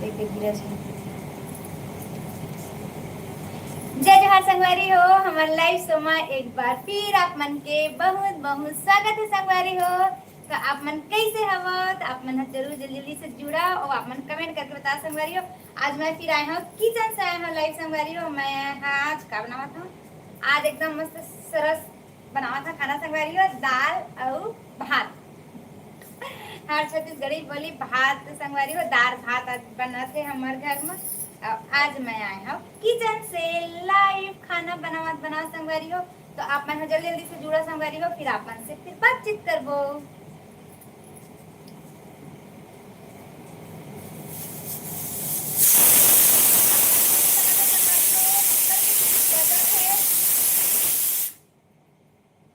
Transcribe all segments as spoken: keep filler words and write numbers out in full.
देख, देख, गिरा जी। जय जोहार संगवारी हो, हमर live show म एक बार फिर आप मन के बहुत, बहुत स्वागत हे संगवारी हो। तो आप मन कैसे हवत? आप मन ह जरूर जल्दी, जल्दी से जुड़ा और आप मन comment करके बता संगवारी हो। आज मैं फिर आए हूँ kitchen से, आए हूँ live संगवारी हो। मैं ह आज का बनावत हूँ, आज एकदम मस्त सरस बनावत हूँ खाना संगवारी हो, दाल अउ भात। हर छत्तीसगढ़ी बोली भात संगवारी हो, दाल भात आज बनत हे हमर घर में। अउ आज मैं आए हूँ kitchen से live खाना बनावत, बनावत संगवारी हो। तो आप मन ह जल्दी, जल्दी से जुड़ा संगवारी हो, फिर आप मन से फिर बातचीत करबो।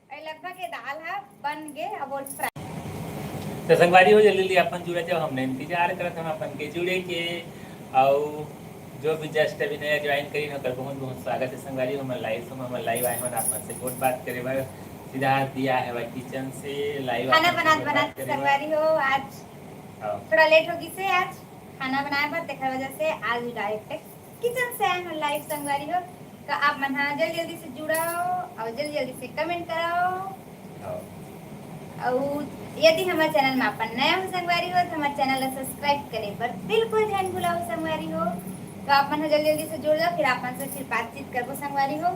ए, लगभग ये दाल ह बन गे, अब और fry। तो संगवारी हो, जल्दी, जल्दी अपन जुड़ा जाओ, हमने इंतजार करत हम अपन के जुड़े के। अउ जो भी just अभी नया join करिन, ओकर बहुत, बहुत स्वागत हे संगवारी हो। हमर live show म, हमर live आए हन आप मन से गोठ बात करे बर। सीधा दिया हे भाई kitchen से live खाना आप मन से बनात, गोठ बात बनात करे बर। संगवारी हो, आज हाँ। थोड़ा late हो गिस हे आज खाना बनाए बर, तेखर वजह से आज direct kitchen से आए हन live संगवारी हो। तो आप मन ह जल्दी, जल्दी से जुड़ाओ अउ जल्दी, जल्दी से comment कराओ। हाँ। अउ यदि हमर channel म अपन नया हो संगवारी हो, तो हमर channel ला subscribe करे बर बिल्कुल झन भुलाओ संगवारी हो। तो आप मन ह जल्दी, जल्दी से जुड़ जाओ, फिर आप मन से फिर बातचीत करबो संगवारी हो।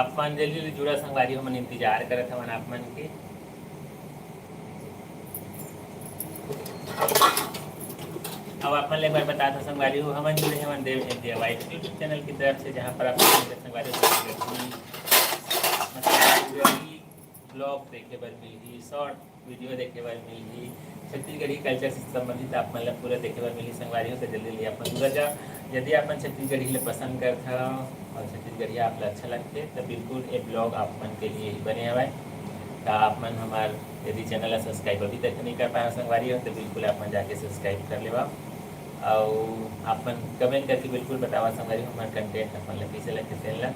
आप मन जल्दी, जल्दी जुड़ा संगवारी हो, हमन इंतजार करत हवन आप मन के। अब आप मन ले एक बार बतात हव संगवारी हो, हमन जुड़े हवन देव India White YouTube channel की तरफ से, जहाँ पर आप मन संगवारी हो छत्तीसगढ़ी, मतलब, vlog देखे बर मिलही, short video देखे बर मिलही, छत्तीसगढ़ी culture से संबंधित आप मन ला पूरा देखे बर मिलही संगवारी हो। तो जल्दी, जल्दी आप मन जुड़ा जाओ। यदि आप मन छत्तीसगढ़ी ला पसंद करत हव और छत्तीसगढ़िया आप ला अच्छा लगथे, तो बिल्कुल ये vlog आप मन के लिए ही बने हवय। तो आप मन हमार यदि channel ला subscribe अभी तक नहीं कर पाए हो संगवारी हो, तो बिल्कुल आप मन जाके subscribe कर लेवा। अउ आप मन comment करके बिल्कुल बतावा संगवारी हो, हमार content आप मन ला कैसे लगथे तेन ला।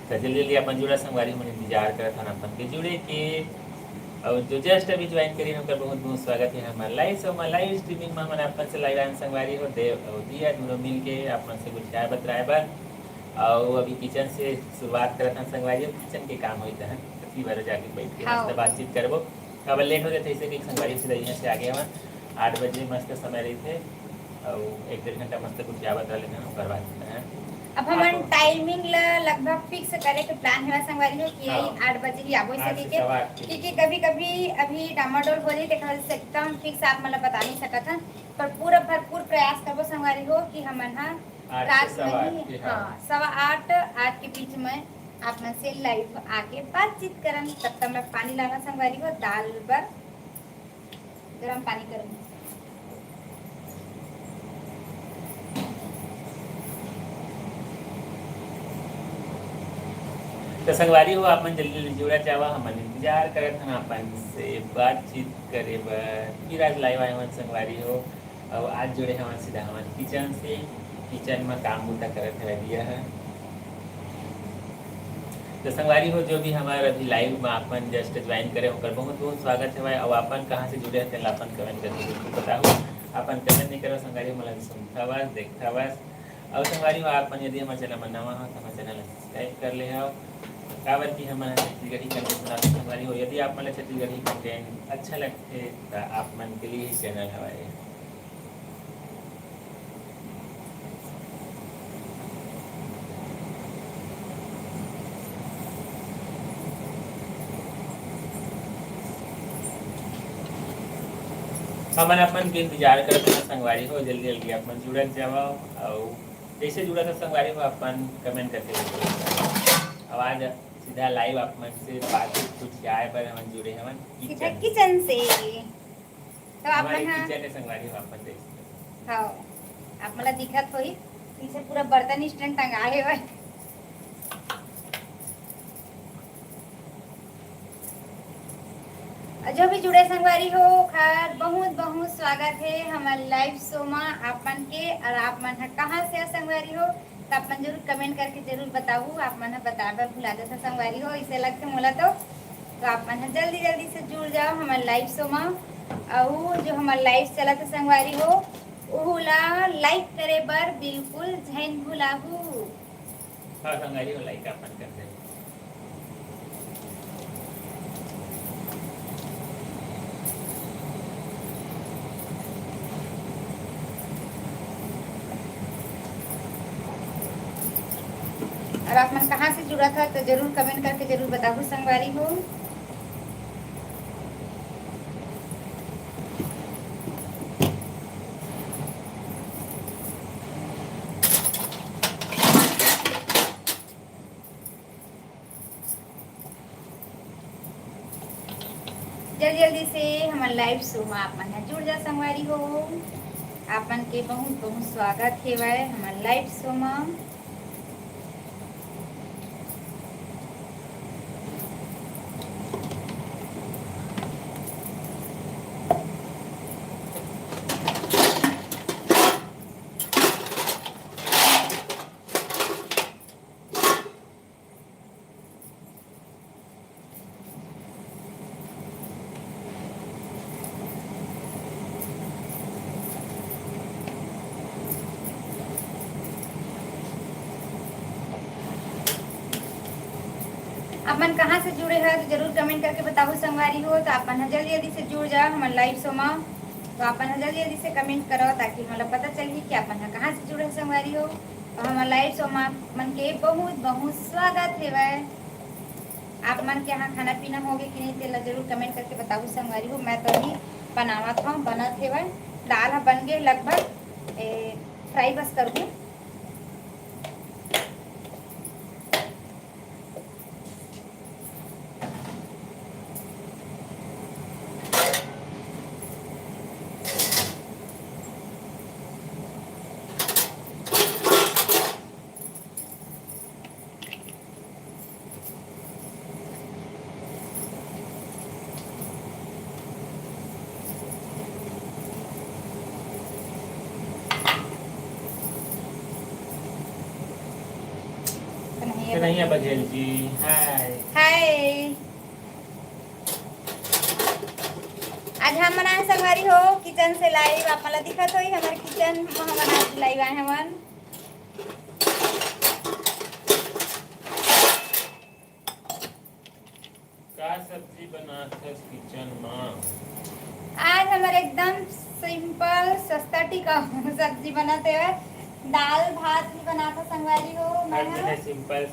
तो जल्दी, जल्दी आप मन जुड़ा संगवारी हो, हमन इंतजार करत हन आप मन के जुड़े के। अउ जो just अभी join करिन, ओकर बहुत, बहुत स्वागत हे हमार live show म, live streaming म। हमन आप मन से live आन संगवारी हो, देव अउ दिया दूनों मिल के आप मन से गोठियाए बतराए बर। अउ अभी kitchen से शुरुआत करत हन संगवारी हो, kitchen के काम होई तहन, तो फिर बाहर जाके बैठ के हाँ। मस्त बातचीत करबो। काबर late हो जाथे, इसे कि संगवारी हो सीधा यहाँ से आगे हवन, आठ बजे मस्त समय रहिथे, अउ एक डेढ़ घंटा मस्त गोठियाबत रह लेथन, ओकर बाद, हैं। अब हमन आप timing ला लगभग fix करे के plan हवय संगवारी हो कि हाँ। यही आठ बजे ही आबो आठ सके से के, सवा आठ के। क्योंकि कभी-कभी अभी डामाडोल हो जाही, तेकर वजह से एकदम fix आप मन ला बता नहीं सकत हन, पर पूरा भरपूर प्रयास करबो संगवारी हो कि हमन ह आठ से रात सवा में आठ ही, के, हाँ। हाँ, सवा आठ, आठ के बीच में आप मन से live आके बातचीत करन। तब तक मैं पानी लाना संगवारी हो, दाल बर गरम पानी करूँ। तो संगवारी हो, आप मन जल्दी जल्दी जुड़ा जावा, हमन इंतजार करत हन आप मन से बातचीत करे बर। फिर आज live आए हन संगवारी हो, अउ आज जुड़े हवन सीधा हमन kitchen से। Kitchen म काम बूता करत हवय दिया ह। तो संगवारी हो, जो भी हमार अभी live म आप मन just join करे, ओकर बहुत बहुत स्वागत हवय। अउ आप मन कहाँ से जुड़े हव, तेला अपन comment करके बिल्कुल बताहू। अपन comment नहीं करव संगवारी हो, मोला सुनथवस, देखथवस। अउ संगवारी हो, आप मन यदि हमर channel म नवा हो, तो हमर channel ला subscribe कर ले हव, काबर कि हमन ह छत्तीसगढ़ी content बनाथन संगवारी हो। यदि आप मन ला छत्तीसगढ़ी content अच्छा लगथे, त आप मन के लिए ही channel हवय। हमन अपन के इंतजार करत हन संगवारी हो, जल्दी जल्दी आप मन जुड़त जावव, अउ जैसे जुड़त हव संगवारी हो, अपन comment करके बतावव। आवाज सीधा live आप मन से बातचीत कुछ आए पर हमन जुड़े हवन सीधा kitchen। Kitchen से। तो आप हमारे मन ह kitchen है संगवारी हो, अपन देख सकत हो। हाँ, आप मन ला दिखत होही, पीछे पूरा बर्तन stand टंगा हे भाई। जो भी जुड़े संगवारी हो, ओखर बहुत बहुत स्वागत हे हमर live show मा आप मन के। और आप मन ह कहाँ से हो संगवारी हो, तो आप मन जरूर comment करके जरूर बताहू। आप मन ह बताए बर भुला जाथव संगवारी हो, इसे लगथे मोला तो। तो आप मन ह जल्दी जल्दी से जुड़ जाओ हमर live show मा। अउ जो हमर live चलत हे संगवारी हो, ओहू ला like करे बर बिल्कुल झन भुलाहू। हाँ, संगवारी हो, like अपन कर दे। और आप मन कहाँ से जुड़त हा, तो जरूर comment करके जरूर बताहू संगवारी हो। जल्दी जल्दी से हमर live show म आप मन ह जुड़ जा संगवारी हो। आप मन के बहुत बहुत स्वागत हेवय हमर live show म। आप मन कहाँ से जुड़े हो, तो जरूर comment करके बताहू संगवारी हो। तो आप मन ह जल्दी जल्दी से जुड़ जाओ हमर live show म। तो आप मन ह जल्दी जल्दी से comment करो, ताकि हमला पता चलही कि आप मन ह कहाँ से जुड़े हो संगवारी हो। तो हमर live show म आप मन के बहुत बहुत स्वागत हेवय। आप मन के यहाँ खाना पीना होगे कि नहीं, तेला जरूर comment करके बताहू संगवारी हो। मैं तो अभी बनावत हूँ, बनत हेवय। दाल ह बन गे लगभग, ए, fry बस करहूँ। कन्हैया कन्हैया बघेल जी, hi। Hi। आज हम मन आए संगवारी हो kitchen से live, आप मन ला दिखत होही हमर kitchen म हमन आज live आए हवन। का सब्जी बनाथस kitchen म? आज हमर एकदम simple सस्ता टिकाऊ सब्जी बनत हे। दाल भात ही बनात हे संगवारी हो। मैं हर ह महीने simple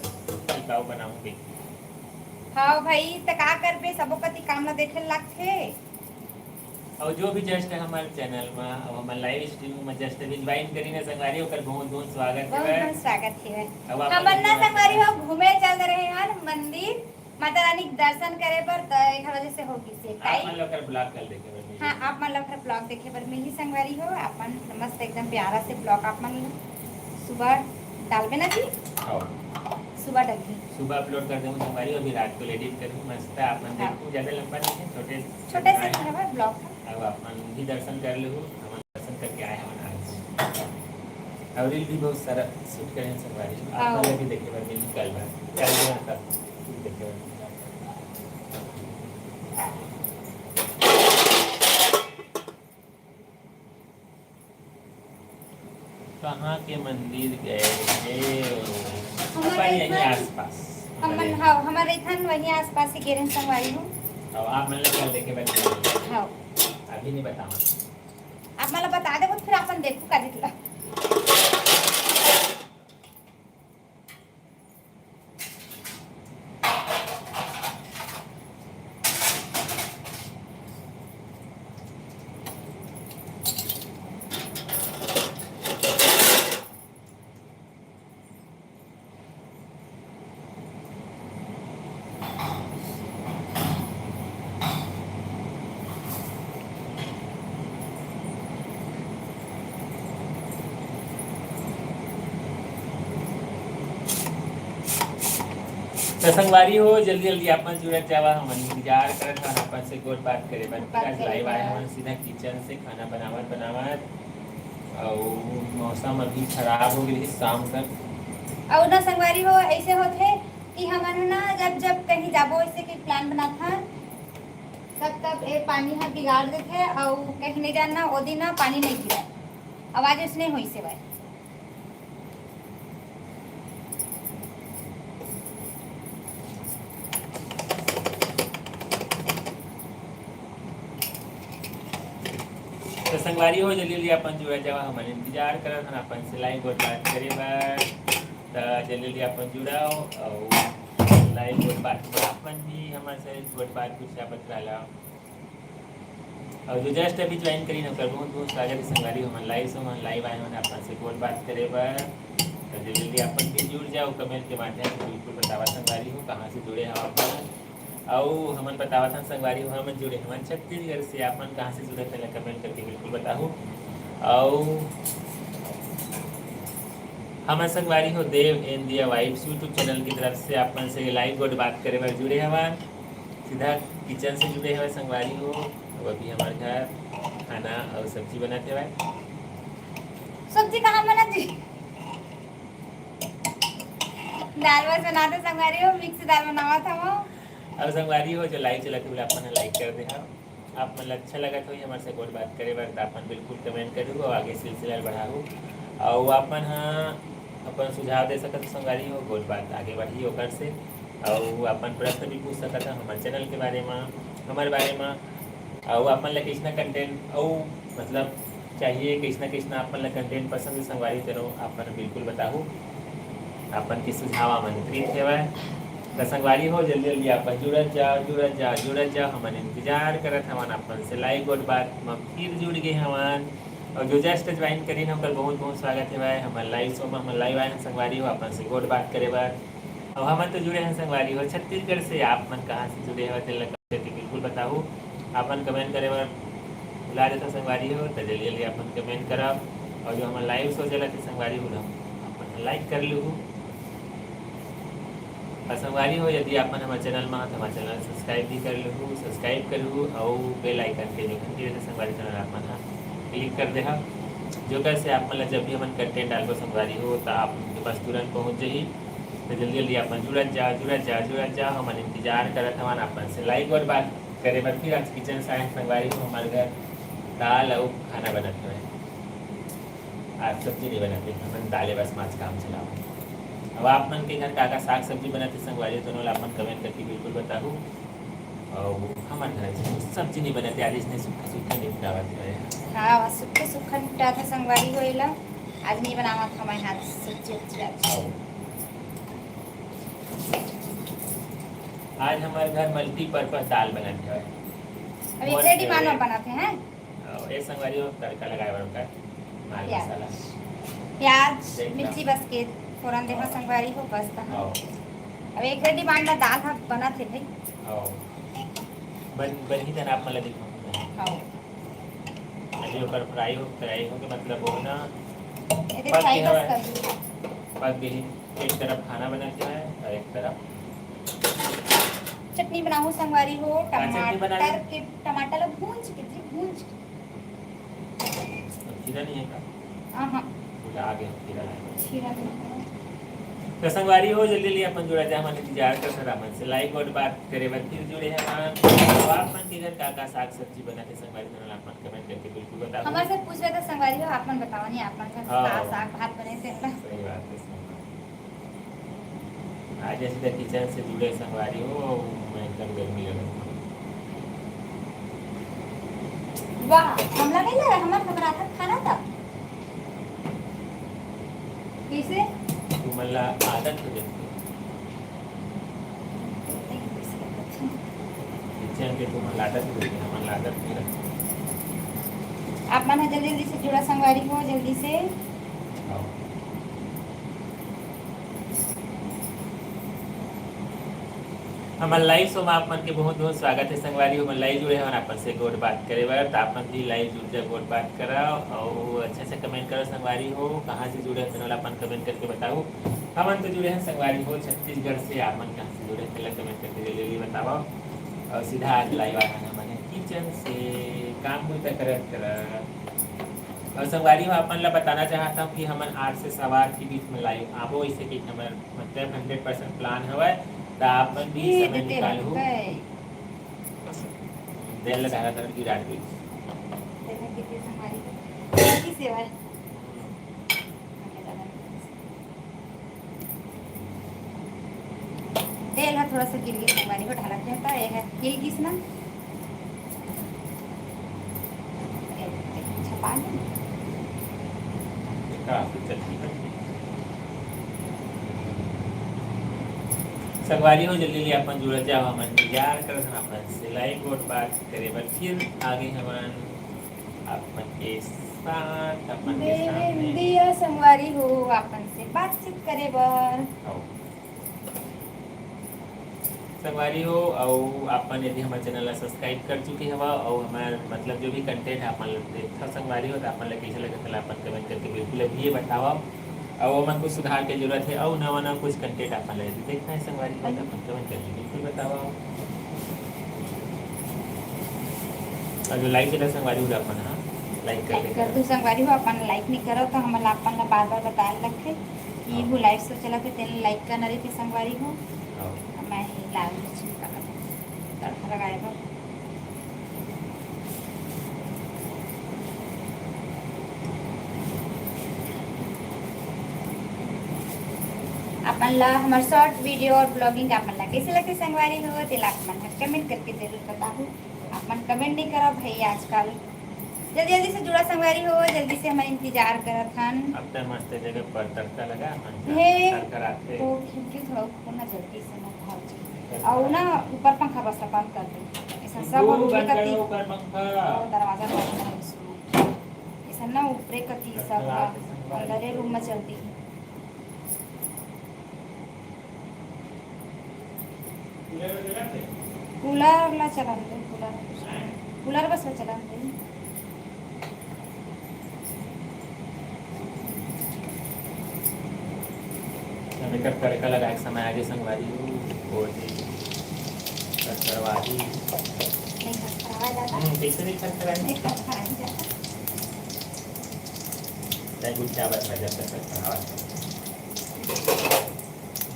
टिकाऊ बनाऊंगी। हाँ भाई, त का करबे, सबो कति काम ला देखे ल लागथे। अउ जो भी just है हमारे channel में, अब हमारे live stream में just अभी join करी ना संगवारी, ओकर बहुत बहुत स्वागत बहुत है। बहुत स्वागत है। अब आप हमन ना संगवारी हो घूमे चल रहे हैं मंदिर, माता रानी के दर्शन करे बर, त एकर वजह से हो गिस हे। आप मन ला ओकर vlog कल देखे बर मिलही। हाँ, आप मन ला ओकर vlog देखे बर मिलही संगवारी हो। आप मन मस्त एकदम प्यारा से vlog आप मन सुबह डालबे ना जी? हाँ। सुबह डालही। सुबह upload कर देहूँ संगवारी, अभी रात को edit करूँ मस्त, आप मन हाँ। देखहू, ज्यादा लंबा नहीं है, छोटे छोटे से ही हमारे vlog। अब आप मन भी दर्शन कर लेहू, हमन दर्शन करके आए हमन आज। और reel भी बहुत सारा shoot करे हैं संगवारी, आप हाँ। मन भी देखे बर मिलही कल बर, कल बर मतलब देखे बर मिलही। कहाँ के मंदिर गए थे? हमर अपन यहीं इधर आसपास। हमन, हाँ, हमर इधर वहीं आसपास ही गे रहे संगवारी हो। अब आप मन ला कल देखे बर। हाँ। अभी नहीं बतावा। आप मन ला बता देबो, फिर अपन देखो का दिखला। त संगवारी हो, जल्दी जल्दी आप मन जुड़त जावा, हमन इंतजार करत हन आप मन से गोठ बात करे बर। बात आज करे live आए बर। हन सीधा kitchen से खाना बनावत बनावत, अउ मौसम अभी खराब हो गई शाम तक। अउ ना संगवारी हो, ऐसे होथे कि हमन ह ना जब जब कहीं जाबो, ऐसे के plan बनाथन, तब तब ए पानी ह बिगाड़ देथे, अउ कहीं नहीं जाना, ओ दिन ना पानी नहीं गिरे। आवाज उसने होइस हवय। त संगवारी हो, जल्दी जल्दी अपन जुड़ा जावा, हमन इंतजार करत हन अपन से live गोठ बात करे बर। त जल्दी जल्दी अपन जुड़ाव अउ live गोठ बात, अपन भी हमर से गोठ बात कुछ बतरा ला। अउ जो just अभी join करिन, ओकर बहुत बहुत स्वागत हे संगवारी हो। हमन live से, हमन live आए हन अपन से गोठ बात करे बर। त जल्दी जल्दी अपन भी जुड़ जाव, comment के माध्यम से बिल्कुल बतावा संगवारी हो, कहाँ से जुड़े हव अपन। अउ हमन बतावत हन संगवारी हो, हमन जुड़े हवन छत्तीसगढ़ से। अपन कहाँ से जुड़े, तेला comment करके बिल्कुल बताहू। अउ हमन संगवारी हो, देव and दिया vibes YouTube channel की तरफ से अपन से live गोठ बात करे बर जुड़े हवन। सीधा kitchen से जुड़े हवय संगवारी हो। अउ अभी हमर घर खाना अउ सब्जी बनत हवय। सब्जी कहाँ बनत जी? दाल बस बनात हन संगवारी हो, mix दाल बनावत हवं। अउ संगवारी हो, जो live चलत हे, ओला अपन ह like कर देहा। आप मन ल अच्छा लगत होही हमर से गोठ बात करे बर, त आप मन बिल्कुल comment करहू अउ आगे सिलसिला ल बढ़ाहू। अउ आप मन ह अपन सुझाव दे सकत हो संगवारी हो, गोठ बात आगे बढ़ही ओकर से। अउ अपन प्रश्न भी पूछ सकत हो हमर channel के बारे म, हमर बारे म। अउ आप मन ल कइसना content अउ मतलब चाहिए, कइसना कइसना आप मन ल content पसंद हे संगवारी, तेनो आप मन बिल्कुल बताहू। आप मन के सुझाव आमंत्रित हेवय। त संगवारी हो, जल्दी जल्दी आप मन जुड़त जाव, जुड़त जाव, जुड़त जाव, हमन इंतजार करत हवन आप मन से live गोठ बात म फिर जुड़ गे हवन। अउ जो just join करिन, ओकर बहुत बहुत स्वागत हेवय हमर live show म। हमन live आए हन संगवारी हो, आप मन से गोठ बात करे बर। अउ हमन तो जुड़े हन संगवारी हो छत्तीसगढ़ से। आप मन कहाँ से जुड़े हव, तेला करके बिल्कुल बताहू। आप मन comment करे बर भुला देथव संगवारी हो, त जल्दी जल्दी आप मन comment करव। अउ जो हमर live show चलत हे संगवारी हो, आप मन like कर लूहू। अउ संगवारी हो, यदि आप मन हमर channel म हव, त हमर channel subscribe भी कर लूहू, subscribe करहू अउ bell icon के जो घंटी रहिथे संगवारी, तेला आप मन ह click कर देहव, जोकर से आप मन ल जब भी हमन content डालबो संगवारी हो, त आप मन के पास तुरंत पहुँच जही। त जल्दी जल्दी आप मन जुड़त जाव, जुड़त जाव, जुड़त जाव। हमन इंतजार करत हवन आप मन से live गोठ बात करे बर। फिर आज kitchen से आए हन संगवारी हो, हमर घर दाल अउ खाना बनत हवय। आज सब्जी नइ बनत हे, हमन दाले बस म आज काम चलाबो। अब आप मन के घर का का साग सब्जी बनत हे संगवारी हो, तेनो ला आप मन comment करके बिल्कुल बताहू। अउ हमर घर सब्जी नइ बनत हे, आज इसने सुक्खा सुक्खा निपटावत हवय। हाँ, आज सुक्खा सुक्खा निपटात हे संगवारी हो एला। आज नइ बनावत हवय आज सब्जी उब्जी आज। आज हमर घर multipurpose दाल बनत हवय। अब मोर एकरे demand म favourite। बनत हे, हैं? अउ ए संगवारी हो, तड़का लगाए बर ओकर माल प्याज। मसाला। प्याज, एकदम। मिर्ची बस के फोरन देहा संगवारी हो, बस तहाँ। हाँ। अब एकरे demand म दाल ह बनत हे भाई। हाँ। बन-, बनही तहन आप मन ल दिखाहूँ। हाँ। अभी ओकर fry हो, fry हो के मतलब वो ना एदे पक fry गे बस हवय। कर दू। पक गे हे। एक तरफ खाना बनत हवय अउ एक तरफ चटनी बनाहूँ संगवारी हो, का चटनी बना टमाटर के, टमाटर ला भूंज के जी, भूंज के। अब खीरा नहीं है का? आहा। भुला गे, खीरा लाए। खीरा नहीं है। त संगवारी हो, जल्दी जल्दी अपन जुड़ा जाए, हमन इंतजार करत हन आप मन से live गोठ बात करे बर फिर जुड़े हन। अउ आप मन के घर का का साग सब्जी बनत हे संगवारी, तेन ल आप मन comment करके बिल्कुल बताओ। हमर से पूछबे त संगवारी हो, आप मन बताओ नहीं, आप मन घर हाँ। का साग भात बने तेन ला। सही बात है, सही बात है। आज ऐसे तो kitchen से जुड़े संगवारी हो, मैं एकदम गर्मी लगत हे। वाह, हमला नहीं लगा, हमर घबराथन खाना था। कैसे? तुमन ला आदत हो जाथे। Kitchen के तुमन ला आदत हो जाथे, हमन ला आदत नहीं रहे। आप मन ह जल्दी जल्दी से जुड़ा संगवारी हो, जल्दी से। हाँ। हमर live show म आप मन के बहुत बहुत स्वागत हे संगवारी हो। हमन live जुड़े हवन आप मन से गोठ बात करे बर, त आप मन भी live जुड़ जा, गोठ बात करव अउ अच्छा अच्छा comment करव संगवारी हो। कहाँ से जुड़े हव तेन ल अपन comment करके बताओ। हमन तो जुड़े हन संगवारी हो छत्तीसगढ़ से, आप मन कहाँ से जुड़े हव तेन ल comment करके जल्दी जल्दी बतावव। अउ सीधा आज live आ हन हमन kitchen से काम बुता करत करत। अउ संगवारी हो, आप मन ल बताना चाहत हव कि हमन आठ से सवा आठ के बीच में live आबो, ऐसे कि हमर मतलब hundred percent plan हवय, त आप मन भी ये समय देते निकालहू। रहते। देर लगा रहा था कि रात में। देखा कितनी संगवारी। की सेवा है? थोड़ा सा गिर गिस संगवारी हो, ढालत रहता है, ये है, गिर गिस ना। ए, छपा गया। का कुछ चटनी बन गई? संगवारी हो, जल्दी ले अपन जुड़त जाओ, हमन इंतजार करत हन अपन से लाइव गोठ बात करे बर। फिर आगे हमन अपन के साथ, अपन के सामने। संगवारी हो, अपन से बातचीत करे बर। आओ। संगवारी हो, अउ अपन यदि हमर चैनल ला सब्सक्राइब कर चुके हवा, अउ हमर मतलब जो भी कंटेंट आप मन ला देखथव संगवारी हो, त आप मन ला कइसे लगत हे, अपन कमेंट करके बिल्कुल अभी ये बतावा। अउ ओमन कुछ सुधार के जरूरत हे, अउ नवा नवा कुछ कंटेंट आप मन ला यदि देखना हे संगवारी हो, त अपन कमेंट करके बिल्कुल बतावा। अउ जो लाइव चैनल संगवारी हो, अपन हा लाइक कर लाइक देना। कर दो संगवारी हो, अपन लाइक नहीं करो तो हमन ला, अपन ला बार बार बताए लगथे। कि हाँ। वो लाइव शो चलत हे, तेन लाइक करना रहिथे संगवारी हो। हाँ। मैं ही लाल मिर्च का तड़का लगाए बर। अपन ला हमर शॉर्ट वीडियो और ब्लॉगिंग आप मन ला कैसे लगथे संगवारी हो, तेला आप मन ह कमेंट करके जरूर बताहू। आप मन कमेंट नहीं करो भाई आजकल। जल्दी जल्दी से जुड़ा संगवारी हो, जल्दी से हमन इंतजार करत हन। अब त मस्त जगह पर तड़का लगा, मन हे, तड़का आथे। तो खिड़की थोड़ा खोलना जल्दी से, मैं भाग जाऊँ। तड़का। अउ ना ऊपर पंखा बस बंद कर दे। ऐसा सब वो रूम बंद कर कती। दो ऊपर पंखा। वो दरवाजा बंद कर दो। ऐसा ना ऊपरे कती सब तड़का ह, आथे संगवारी। अंदरे रूम में चलती है। कूलर ला चलान दे, कूलर, कूलर बस ला चलान दे। अब एकर तड़का लगाए के समय आगे संगवारी हो, वो जी, खरखरवाही। नहीं खरखरावा जाता। हम्म, कैसे नहीं खरखराए? नहीं खरखराए जाता। चाहे कुछ क्या बात है, जब तक खरखरावा जाता।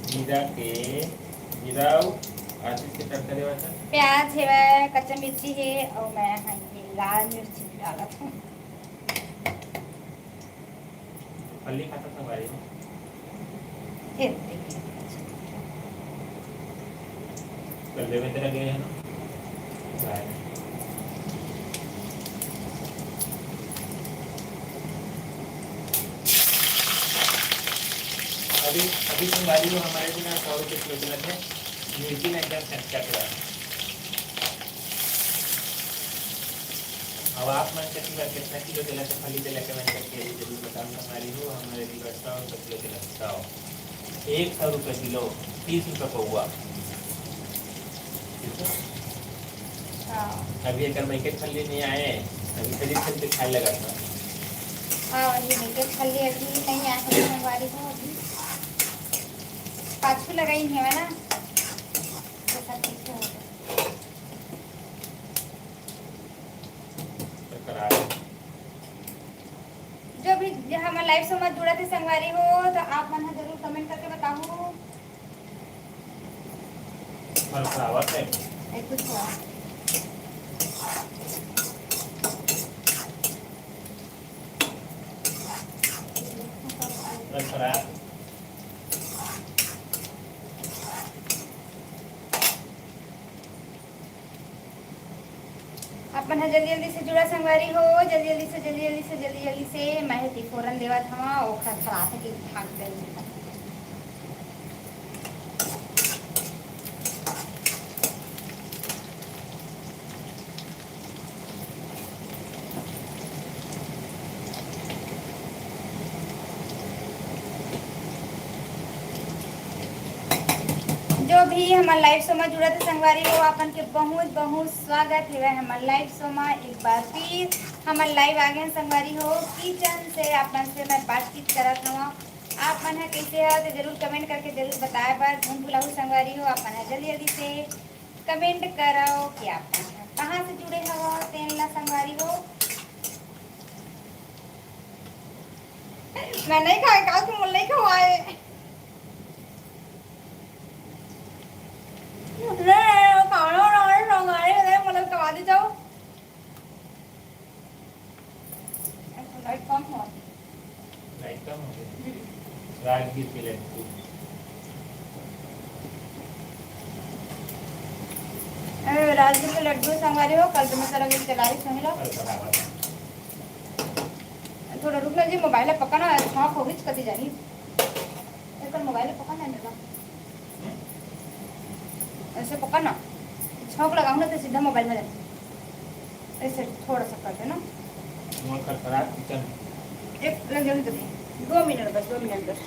जीरा के, जीरा अउ आशीष के तड़का देवत हन। प्याज हेवय, कच्चा मिर्ची हे, अउ मैं हा ये लाल मिर्ची भी डालत हूँ। फल्ली खाता संगवारी हो। ये देखिए। कल देवे तेरा गए है ना? बाय। अभी, अभी संगवारी हो, हमारे बिना सौ रुपये किलो चलत है, मिर्ची में एकदम कच्चा पूरा। अब आप मन कति बार कितना किलो तेला के फली तेला के मन करके जरूर बताओ संगवारी हो, हमारे भी बताओ तो किलो तेला बताओ। एक सौ रुपये किलो, तीस रुपये पौवा। ठीक है? हाँ। अभी एकर मार्केट फली नहीं आए, अभी खरीद खरीद के खाए लगा था। हाँ, अभी मार्केट फली अभी नहीं आए हैं संगवारी हो, अभी पाछू लगाई है ना, तो सब पीछे हो गए। जो भी, जो हमर लाइव से मत जुड़त हे संगवारी हो, तो आप मन ह जरूर कमेंट करके बताहू। खरखरावत है। एक कुछ हुआ। खरखरा। अपन ह जल्दी जल्दी से जुड़ा संगवारी हो, जल्दी जल्दी से, जल्दी जल्दी से, जल्दी जल्दी से। मैं ह फोरन देवत हवा, ओखर खराब है कि भाग गई। जो भी हमर लाइव शो में जुड़त हे संगवारी हो, आपन के बहुत बहुत स्वागत हेवय हमर लाइव शो में। एक बार फिर हमर लाइव आ गए संगवारी हो, किचन से आपन से मैं बातचीत करत हवा। आप मन ह कइसे ह, तो जरूर कमेंट करके जरूर बताए बर झूठ बुलाहू संगवारी हो। आप मन ह जल्दी जल्दी से कमेंट करव कि आप मन ह कहाँ से जुड़े हव तेन ला संगवारी हो। मैं नहीं खाए, काल के मोला नहीं खवाए। उतने खाना बनाने संगवारी हो, मतलब खवा दे जाओ। लाइट कम हो। लाइट कम हो गई। हम्म। राजगीर के लड्डू। काजू के लड्डू संगवारी हो, कल तो मैं तरह के चलाई सही ला। थोड़ा रुक ना जी, मोबाइल पका ना, छौंक हो गई, कति जाही। एक मोबाइल पका ना मेरा। ऐसे पका ना, छौंक लगाऊँ ना तो सीधा मोबाइल में जाती। ऐसे थोड़ा सा कर देना। एक जल्दी जल्दी, दो मिनट बस, दो मिनट बस।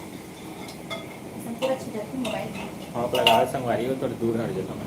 ऐसे पूरा छिटक के मोबाइल में। छौंक लगाओ संगवारी हो, थोड़ा दूर हट जाता मैं।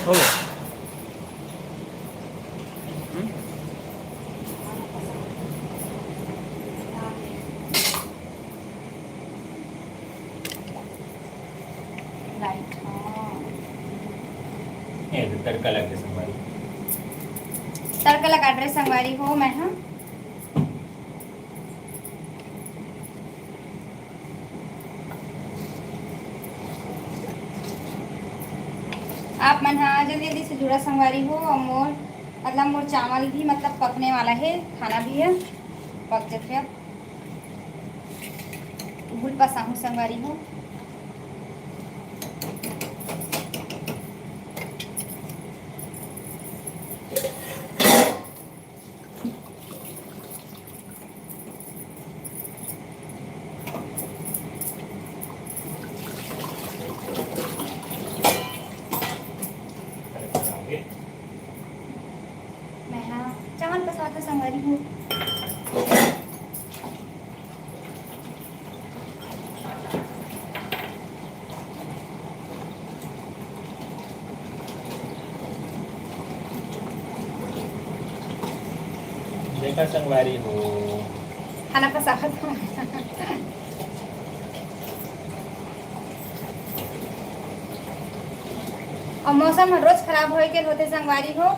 हो गया। हम्म? लाइट, हाँ। ए, तो तड़का लग गया संगवारी। तड़का लगा रहे संगवारी हो, मैं, हाँ। आप मन हा जल्दी जल्दी से जुड़ा संगवारी हो, और मोर, मतलब, मोर चावल भी, मतलब, पकने वाला है, खाना भी है, पक जथे अब। भूल पसाहू संगवारी हो। मैं हाँ चावल पसा के संगवारी हूँ। देखा संगवारी हो। खाना पसावत हूँ। और मौसम हर रोज खराब होए के होते संगवारी हो,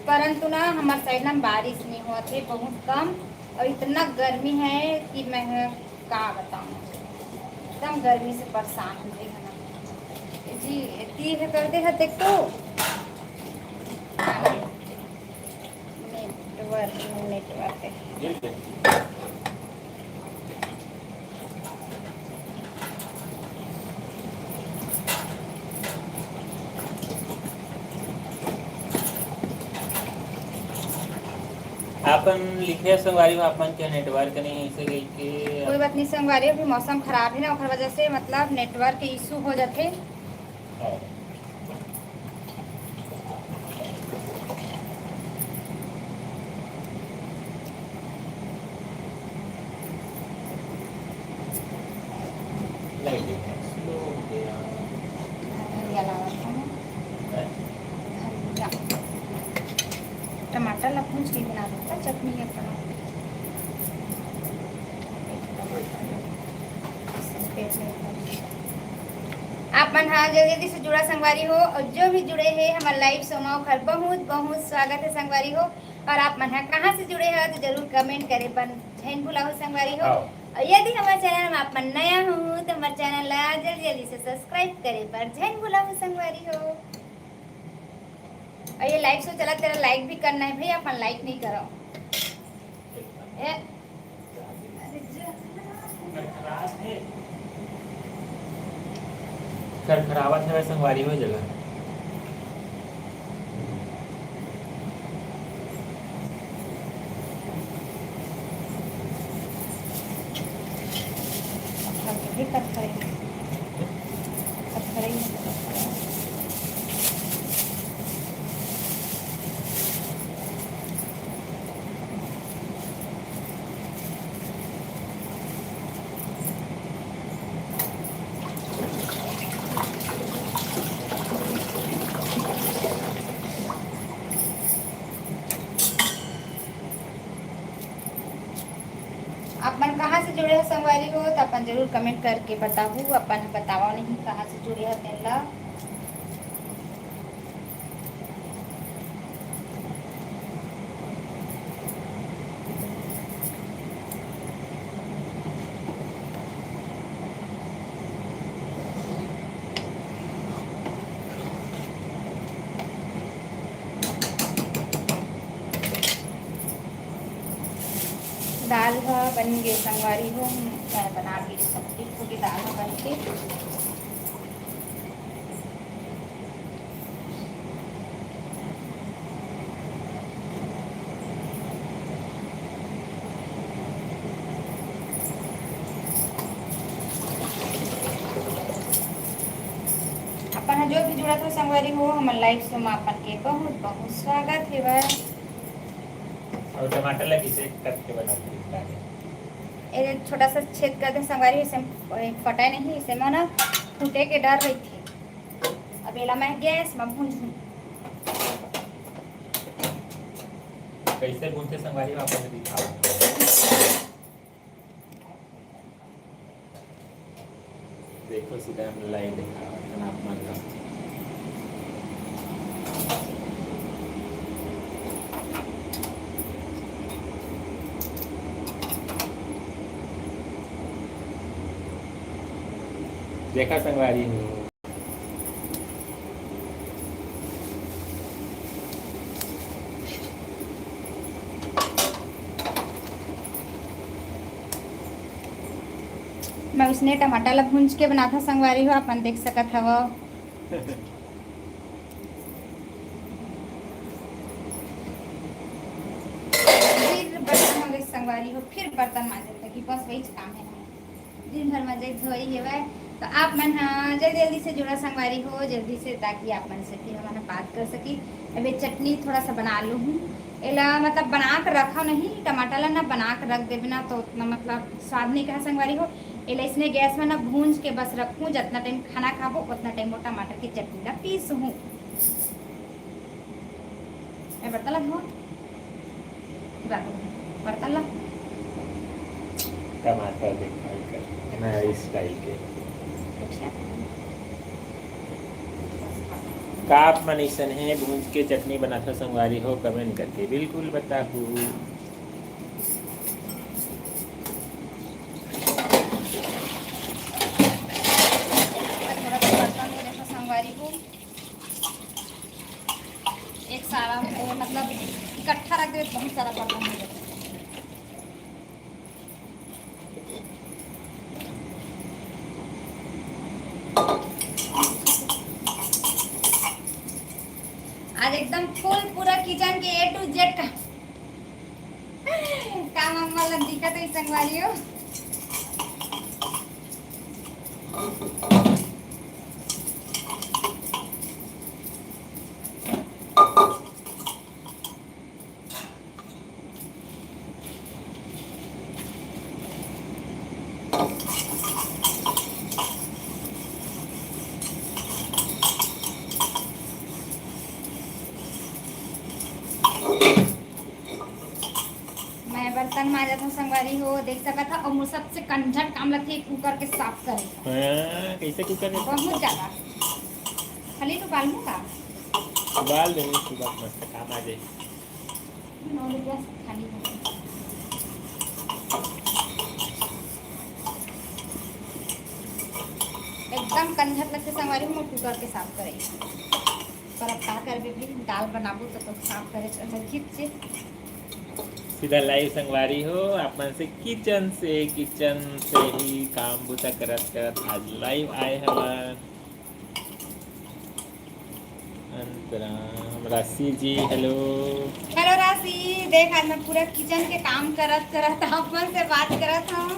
परंतु ना हमार साइड ना बारिश नहीं होत है, बहुत कम। और इतना गर्मी है कि मैं का बताऊँ, एकदम गर्मी से परेशान हो गई है ना जी। एती है कर दे है, देख तो। Network, network. आपन लिखे संगवारी हो, आपन के नेटवर्क नहीं, ऐसे कह के कोई बात नहीं संगवारी, अभी मौसम खराब है ना, ओकर वजह से, मतलब, नेटवर्क इशू हो जाथे। हाँ। लाइट एकदम स्लो हो गया। धनिया लावत हूँ। हैं? धनिया। टमाटर ला भूंज के बना देता चटनी अपन। आप मन हा जल्दी जल्दी से जुड़ा संगवारी हो, और जो भी जुड़े हैं हमारे लाइव शो में, ओखर बहुत बहुत स्वागत है संगवारी हो। और आप मन हा कहाँ से जुड़े हो तो जरूर कमेंट करे पर झन भुलाहू संगवारी हो। हाँ। और यदि हमारे चैनल में आप मन नया हो तो हमारे चैनल ला जल्दी जल्दी से सब्सक्राइब करे पर झन भुलाहू संगवारी हो। और ये लाइव शो चला, तेरा लाइक भी करना है भाई, अपन लाइक नहीं करो। ए, खरखरावत हवय संगवारी हो जगह। आप मन कहाँ से जुड़े हो संगवारी हो, तो अपन जरूर comment करके बताहू। अपन बतावा नहीं कहाँ से जुड़े हो तेन ला। दाल ह बन गे संगवारी हो, मैं बना के सब्जी पूरी दाल ह बन के। अपन ह जो भी जुड़त हो संगवारी हो, हमर live show म अपन के बहुत बहुत स्वागत हेवय। अउ टमाटर ला किसे कट के बनाथे? ए छोटा सा छेद कर दे संगवारी, इसे फटाए नहीं, इसे म ना फूटे के डर रहिथे। अब एला मैं गैस म भूंजहूं। कैसे भूंजथे संगवारी, आप मन दिखाओ। देखो, सीधा हम लाइन देखा, अपन आप मन का। देखा संगवारी हो। मैं उसने टमाटर ला भूंज के बनाथा संगवारी हो, अपन देख सकत हव। फिर बर्तन मांजे संगवारी हो, फिर बर्तन मांजे, ताकि बस वही काम है। दिन भर में जय धोई हेवय। तो आप मन ह जल्दी जल्दी से जुड़ा संगवारी हो, जल्दी से, ताकि आप मन से फिर हमन ह बात कर सकी। अब ये चटनी थोड़ा सा बना लूँ हूँ, एला मतलब बना के रखा नहीं, टमाटर ला ना बना के रख देबे ना तो उतना मतलब स्वाद नहीं कहा संगवारी हो। एला इसने गैस में ना भूंज के बस रखूँ, जितना टाइम खाना खाबो उतना टाइम वो टमाटर की चटनी ला पीस हूँ। मैं बर्तन ला धो, बर्तन ला टमाटर देखाई कर नया स्टाइल के। अच्छा। का आप मन अइसन हे भूंज के चटनी बनाथो संगवारी हो, कमेंट करके बिल्कुल बताहू। थोड़ा सा बर्तन धो लेथो संगवारी हो। एक सारा, ए, मतलब इकट्ठा रख देवे, बहुत सारा बर्तन हो जाता है। आज एकदम फुल पूरा किचन के ए टू जेड का काम अम्मा ला दिखत है संगवारी हो। मैं बर्तन मांजत हूँ संगवारी हो, देख सकत हव, और मोर सबसे कंझट काम लगथे कुकर के साफ करे। हाँ, कैसे कुकर में? बहुत ज्यादा। खाली तो उबाल लूँ का? उबाल दे, सुबह मस्त काम आ जाए। नौ रुपया खाली हो। एकदम कंझट लगथे संगवारी हो, मोर कुकर के साफ करे। पर अब का करबे भाई, दाल बनाबो तो, तो साफ करे चल किचे। सीधा लाइव संगवारी हो, आप मन से किचन से, किचन से ही काम बुता करत करत आज लाइव आए हवन। अंतराम राशि जी, हेलो। हेलो राशि, देख आज मैं पूरा किचन के काम करत करत आप मन से बात करत हूँ।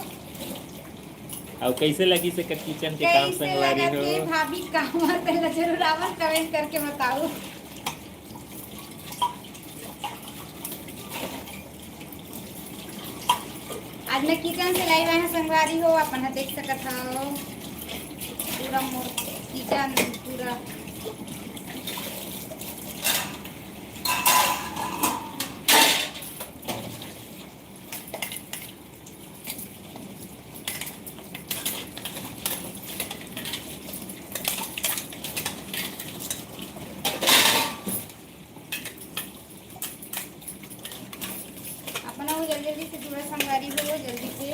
अउ कैसे लगी से किचन के काम कैसे संगवारी लगा हो? थे भाभी काम, तेला जरूर आप मन कमेंट करके बताओ। आज मैं किचन से लाइव आए हूँ संगवारी हो, आप मन ह देख सकत हव पूरा मोर किचन पूरा। जल्दी जल्दी से जुड़ा संगवारी हो, जल्दी से,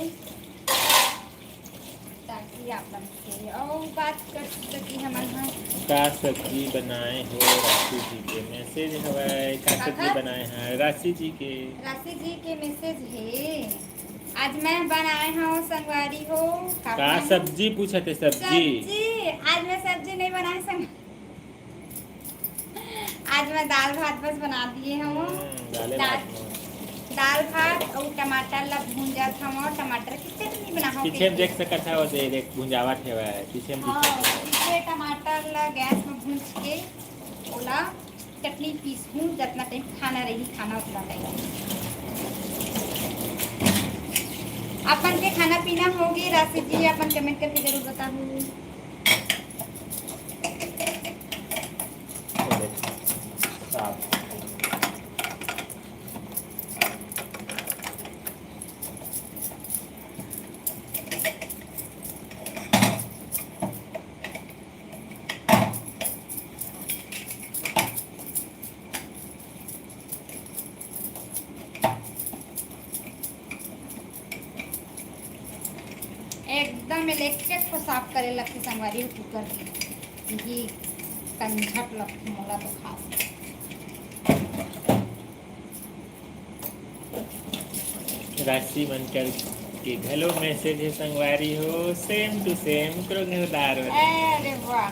ताकि आप मन से अउ बात कर सकी हमन ह। का सब्जी बनाए हो राशि जी के? मैसेज हवय, का सब्जी काकर? बनाए हैं राशि जी के? राशि जी के मैसेज हे। आज मैं बनाए हव संगवारी हो। का का बनाए हव? सब्जी पूछत हे, सब्जी? सब्जी, आज मैं सब्जी नहीं बनाए संग-, आज मैं दाल भात बस बना दिए हव। हम्म, दाले दाल, भात में। दाल भात अउ टमाटर ला भूंजत हव, टमाटर के चटनी बनाहूं पीछे में कहिके। देख सकत हव, दे, देख, भुंजावत हवय, पीछे में हाँ, दिखत हवय। पीछे टमाटर ला गैस में भूंज के ओला चटनी पीसहूं, जतना टाइम खाना रही, खाना उतना टाइम। अपन के खाना पीना होगे, राशि जी, अपन कमेंट करके जरूर बताहू। एकदम इलेक्ट्रिक को साफ करे लगथे संगवारी हो कुकर के। ये कंझट लगथे मोला तो खास। राशि मनकर के घलो मैसेज हे संगवारी हो, same to same, उकरो घर दार वाला। अरे वाह,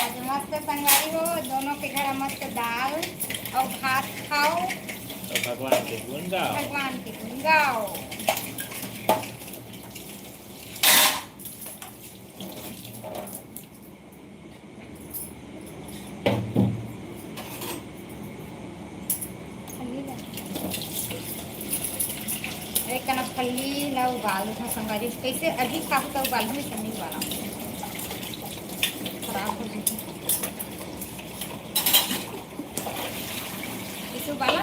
आज मस्त संगवारी हो, दोनों के घर मस्त दाल अउ भात खाओ। तो भगवान के गुण गाओ। भगवान के गुण गाओ। एक कना फल्ली ला उबाल देथन संगवारी, कैसे अभी खाहू त उबालहू, ऐसे नहीं उबाला, खराब हो जाही। इसे उबाला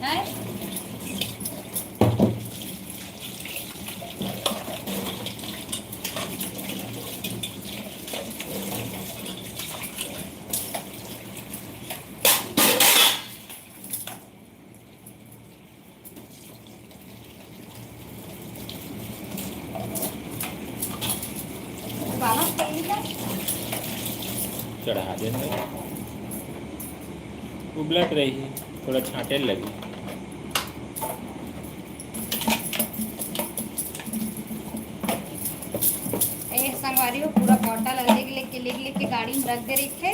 है। चढ़ा देना, उबलत रही, थोड़ा छांटे लगी। ए संगवारी हो, पूरा बॉटल लेग लेग के, लेग लेग के गाड़ी में रख दे रही थे।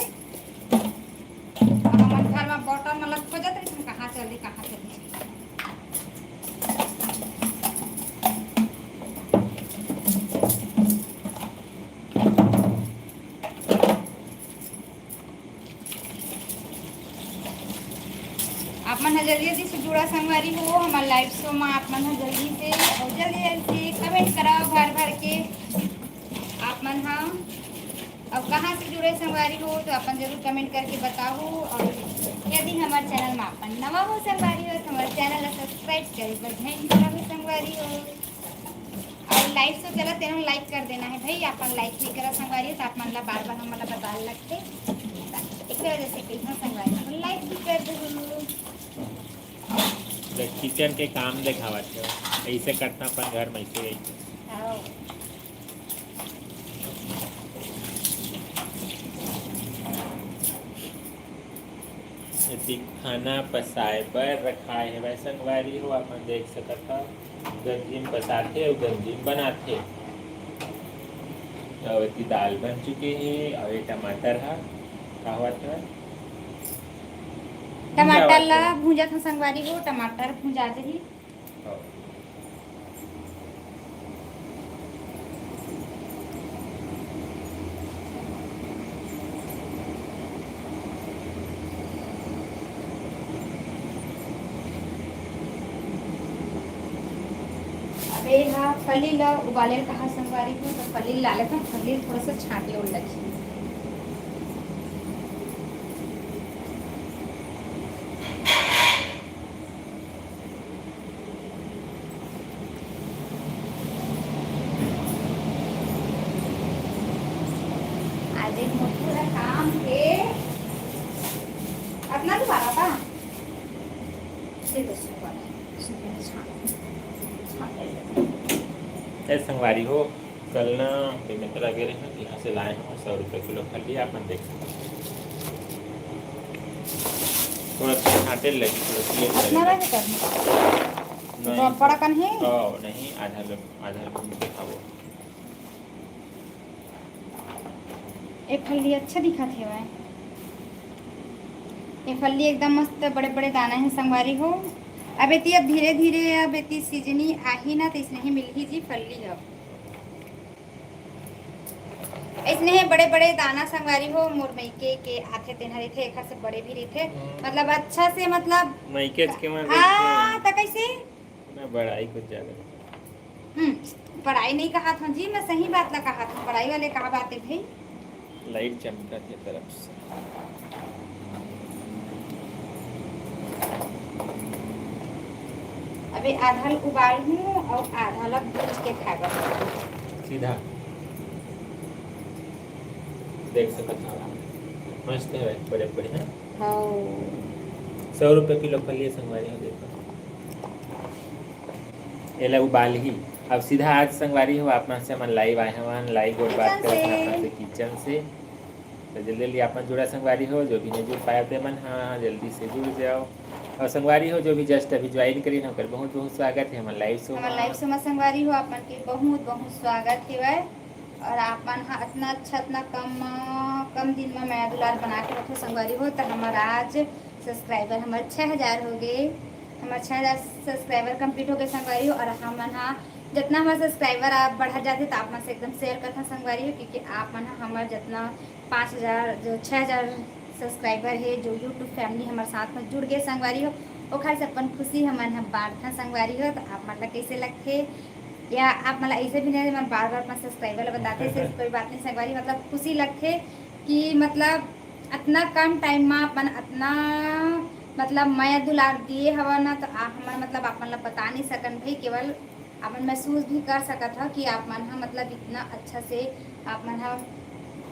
अब हमन घर में बॉटल में लग खोजत रही, कहाँ चली, कहाँ चली। आप मन ह जल्दी जल्दी से जुड़ा संगवारी हो हमर लाइव शो में। आप मन ह जल्दी से और जल्दी जल्दी से कमेंट करा भर भर के। आप मन ह अब कहाँ से जुड़े संगवारी हो तो अपन जरूर कमेंट करके बताओ। और यदि हमारे चैनल में अपन नवा हो संगवारी हो तो हमारे चैनल ला सब्सक्राइब करे बर झन भूलहू संगवारी हो। और लाइव शो चला तेनो लाइक कर देना है भाई, अपन लाइक नहीं करा संगवारी हो तो आप मन ला बार बार हमन ला बताए लगथे। एक वजह से कहीं संगवारी हो लाइक भी कर दो। देख, किचन के काम देखावत हे, ऐसे करता अपन घर में ऐसे, ऐसे। हाँ। एती खाना पसाए बर रखाए हवय संगवारी हो, आप मन देख सकत हव, गंजी म पसाथे अउ गंजी म बनाथे। अउ एती दाल बन चुके हे, अउ ये टमाटर ह का होवत हवय? टमाटर ला भूंजत हव संगवारी हो, टमाटर भूंजा जही। अब ये हा फली ला उबाले ल कहा संगवारी हो, तो फली ला लेथन, फली थोड़ा सा छांटे उल लगही। आज एक मोटू वाला काम के अपना तो बारा था। से दस रुपया। ए संगवारी हो, कल ना बेमेतरा गे रहे, यहाँ से लाए हूँ सौ रुपये किलो फल्ली, आप मन देख सकते हो। थोड़ा सा छांटे लगी, थोड़ा सा लेट उतना लगी। रहे कर नहीं। बड़ा कन है? हाँ, नहीं, आधा लोग, आधा लोग दिखाओ। ए फल्ली अच्छा दिखत हेवय। ए फल्ली एकदम मस्त बड़े-बड़े दाना हे संगवारी हो। अब एती अब धीरे-धीरे अब एती सीजनी आही ना, त इसने ही मिलही जी फल्ली अब। इसने ही बड़े-बड़े दाना संगवारी हो, मोर मइके के आथे तेन ह रहिथे, एखर से बड़े भी रहिथे। हम्म। मतलब अच्छा से मतलब मइकेच के मन हाँ, रहिथे। त कइसे? ना, बड़ाई कुछ ज्यादा नहीं। हम्म, बड़ाई नहीं कहा था जी, मैं सही बात ला कहा था। बड़ाई वाले कहा बात है भाई? लाइट चमका के तरफ से। अबे आधा ल उबाल हूँ और आधा ला भूज के खाए बर। सीधा देख सकत हवा, मस्त है, बड़े बढ़िया। हाँ। सौ रुपये किलो फलिए संगवारी हो, देखो। एला उबालही। अब सीधा आज संगवारी हो, आप मन से हमन लाइव आए हवन, लाइव गोठ बात किचन करत हन से। अपन से किचन से। तो जल्दी जल्दी आप मन जुड़ा संगवारी हो, जो भी नहीं जुड़ पाए ते मन, हाँ, जल्दी से जुड़ जाओ। और संगवारी हो, जो भी जस्ट अभी ज्वाइन करिन, ओकर बहुत बहुत स्वागत है हमर लाइव शो हमर मा। लाइव शो मा संगवारी हो, आप मन के बहुत बहुत स्वागत हेवय। और आप मन ह अतना अच्छा, अतना कम, कम दिन मा मया दुलार बना के रखो संगवारी हो। तो हमर आज सब्सक्राइबर हमर छः हज़ार हो गए, हमर छः हज़ार सब्सक्राइबर कंप्लीट हो गए संगवारी हो। और हमन ह जतना हमर सब्सक्राइबर आप बढ़त जाथे, तो आप मन से एकदम शेयर करथन संगवारी हो, क्योंकि आप मन ह हमर जतना पाँच हज़ार, जो छः हज़ार सब्सक्राइबर हे, जो YouTube फैमिली हमर साथ में जुड़ गए संगवारी हो, ओखर से अपन खुशी हमन ह बांटथन संगवारी हो। तो आप मन ला कैसे लगथे, या आप मन ला ऐसे भी नहीं, मन बार बार अपन सब्सक्राइबर ला बताते से कोई बात नहीं संगवारी, मतलब खुशी लगथे कि मतलब अतना कम टाइम मा अपन अतना मतलब मया दुलार दिए हवा ना, तो आ, हमन मतलब आप मन ला बता नहीं सकन भाई, केवल आप मन महसूस भी कर सकत हव कि आप मन ह मतलब इतना अच्छा से आप मन ह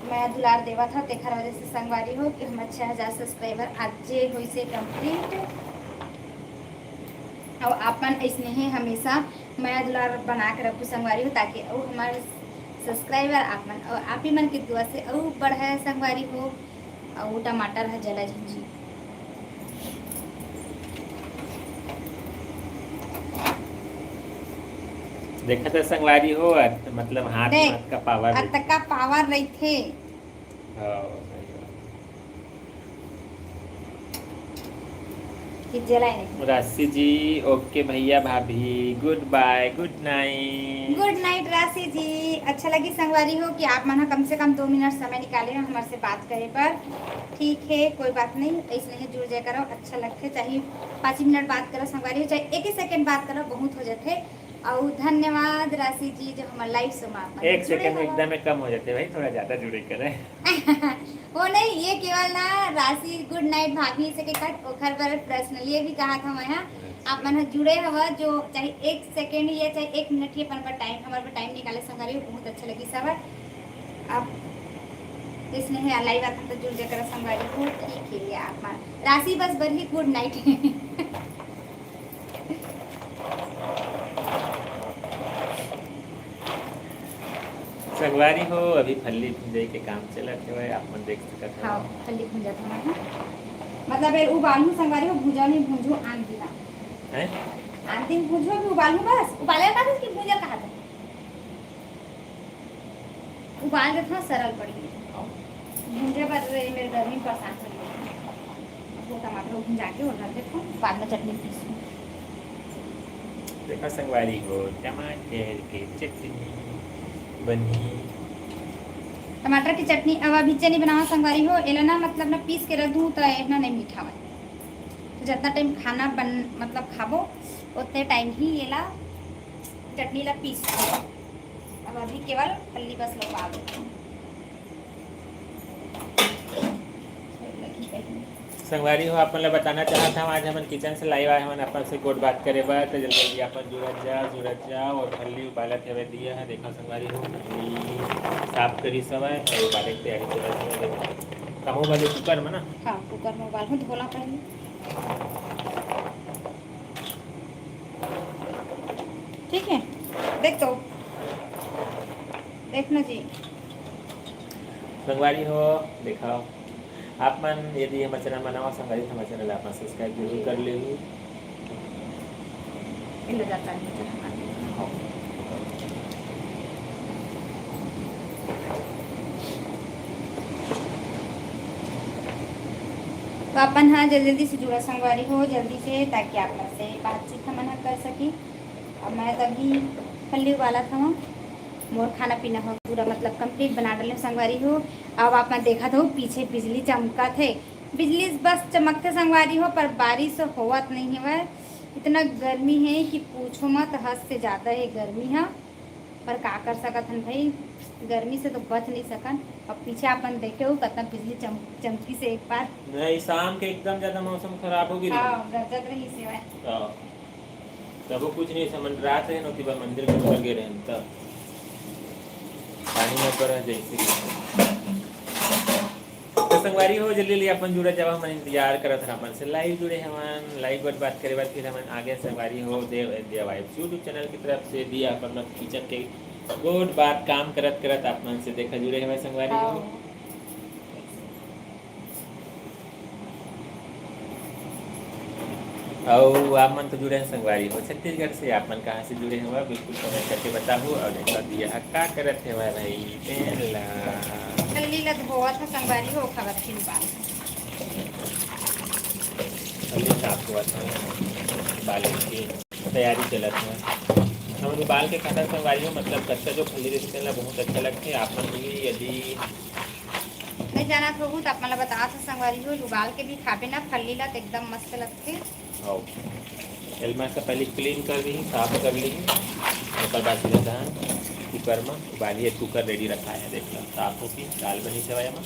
मया दुलार देवत हव, तेखर वजह से संगवारी हो कि हमर छः हज़ार सब्सक्राइबर आज जे होइसे कंप्लीट। और आप मन ऐसने ही हमेशा मया दुलार बना के रखू संगवारी हो, ताकि अउ हमर सब्सक्राइबर आप मन और आप ही मन के दुआ से अउ बढ़े संगवारी हो। अउ टमाटर ह जला झिन जी। देखत ह संगवारी हो, अत-, मतलब हाथ देख, में अतका पावर रहिथे। अतका पावर रहिथे। हाँ, सही बात। कि जलाए नहीं। राशि जी, ओके भैया भाभी, गुड बाय, गुड नाइट। गुड नाइट राशि जी। अच्छा लगी संगवारी हो कि आप मन ह कम से कम दो मिनट समय निकाले हो हमर से बात करे पर। ठीक है, कोई बात नहीं, ऐसने ही जुड़ जाए करो, अच्छा लगथे, चाहे पाँच मिनट बात करो संगवारी हो, चाहे एक ही सेकंड बात करो, बहुत हो जाथे। अउ धन्यवाद राशि जी, जो हमर लाइव शो में आप मन एक जुड़े सेकंड हो। एकदम कम हो जाथे भाई, थोड़ा ज्यादा जुड़े करे। वो नहीं, ये केवल ना राशि गुड नाइट भाभी से के कट ओखर बर पर्सनली भी कहा था मैं, हाँ। अच्छा। आप मन ह जुड़े हवा, जो चाहे एक सेकंड या चाहे एक मिनट ही अपन बर टाइम, हमर बर टाइम निकाले संगवारी हो, बहुत अच्छा लगी सबर। आप इसने है लाइव आता तो जुड़ जाकर संगवारी हो, ठीक है, ये आप मन राशि बस बर ही गुड नाइट। संगवारी हो, अभी फल्ली भुंजई के काम चलत हवय, आप मन देख सकत हव। हाँ, फल्ली भुंजत हवय। मतलब, ए उबालहूँ संगवारी हो, भुंजा नहीं भुंजू आन दिना। हैं? आन दिन भुंजू, अभी उबालहूँ बस। उबाले का कि भुंजा कहा था? उबाल के थोड़ा सरल पड़ी। हाँ। भुंजे बर मेरे गर्मी परेशान कर दिया। वो टमाटर को भुंजा के और रख देता हूँ, बाद में चटनी पीसूँ। देखा संगवारी हो, टमाटर के चटनी बनी। टमाटर की चटनी अब अभी चटनी बनावा संगवारी हो, एला ना मतलब ना पीस के रख दूँ तो इतना नहीं मीठा होय। तो जितना टाइम खाना बन मतलब खाबो उतने टाइम ही एला चटनी ला पीस। अब अभी केवल फल्ली बस लोग आ गए। संगवारी हो, आप मन ला बताना चाहत हव, आज हमन किचन से लाइव आए हवन अपन से गोठ बात करे बर। तो जल्दी जल्दी आप मन जुड़त जा, जुड़त जा। और फल्ली उबालत हवे दिया है, देखा संगवारी हो, फल्ली साफ करी समय और उबाले के तैयारी चलत हवे। देखा, कहूँ वाले कुकर में ना? हाँ, कुकर में उबाल हूँ, धोला पहले। ठीक है, देख तो, देख ना जी। संगवारी हो, देखा, आप मन यदि हमर चैनल में नवा संगवारी, हमर चैनल ला आप मन सब्सक्राइब जरूर कर लेहू। ये ले जाता है नीचे। हाँ। तो अपन हा जल्दी जल्दी से जुड़ा संगवारी हो, जल्दी से, ताकि आप मन से बातचीत हमन ह कर सकी। अब मैं तभी फल्ली उबालत हवं। मोर खाना पीना हो पूरा मतलब कंप्लीट बना डले संगवारी हो। अब आप मन देखत हो पीछे बिजली चमकत हे, बिजली बस चमकथे संगवारी हो, पर बारिश होवत नहीं हवय। इतना गर्मी है कि पूछो मत, हद से ज्यादा है गर्मी है। पर का कर सकत हन भाई, गर्मी से तो बच नहीं सकन। अब पीछे अपन देखे हो कितना बिजली चम-, चमकी से एक बार। नहीं, शाम के एकदम ज्यादा मौसम खराब हो गई। हाँ, गरजत रही सेवा। हाँ। तबो कुछ नहीं समझ रहा थे, नोती बा मंदिर के ऊपर गए रहन तब पानी में ऊपर है जैसे कि। तो संगवारी हो, जल्दी जल्दी अपन जुड़ा जावा, हमन इंतजार करत हन, अपन से लाइव जुड़े हवन। लाइव गोठ बात करे बर फिर हमन आगे संगवारी हो, देव इंडिया वाइब्स YouTube चैनल की तरफ से दिया अपन लोग किचन के गोठ बात काम करत करत आप मन से देखा जुड़े हवन संगवारी हो। हाँ। अउ आप मन तो जुड़े हैं संगवारी हो छत्तीसगढ़ से, आप मन कहाँ से जुड़े हवा, बिल्कुल कमेंट करके बताहू। अउ देखा दिया ह का करत हवा भाई, तेन ला। फल्ली ला धोवत ह संगवारी हो, खावत फिर बाल। फल्ली साफ होवत ह, बाल की तैयारी चलत ह। हम उबाल के खाता संगवारी हो, मतलब कच्चा जो फल्ली रहथे तेन ला बहुत अच्छा लगथे। आप मन भी यदि नहीं जानत होहू त आप मन ला बतात हव संगवारी हो, उबाल के भी खाबे ना फल्ली ला त एकदम मस्त लगथे। आओ, एल मस्त पहले क्लीन कर ली, साफ कर ली, ओकर बाद सीधा धान कुकर में उबालिए। कुकर रेडी रखा है, देख लो साफ होके दाल बनी सेवई में।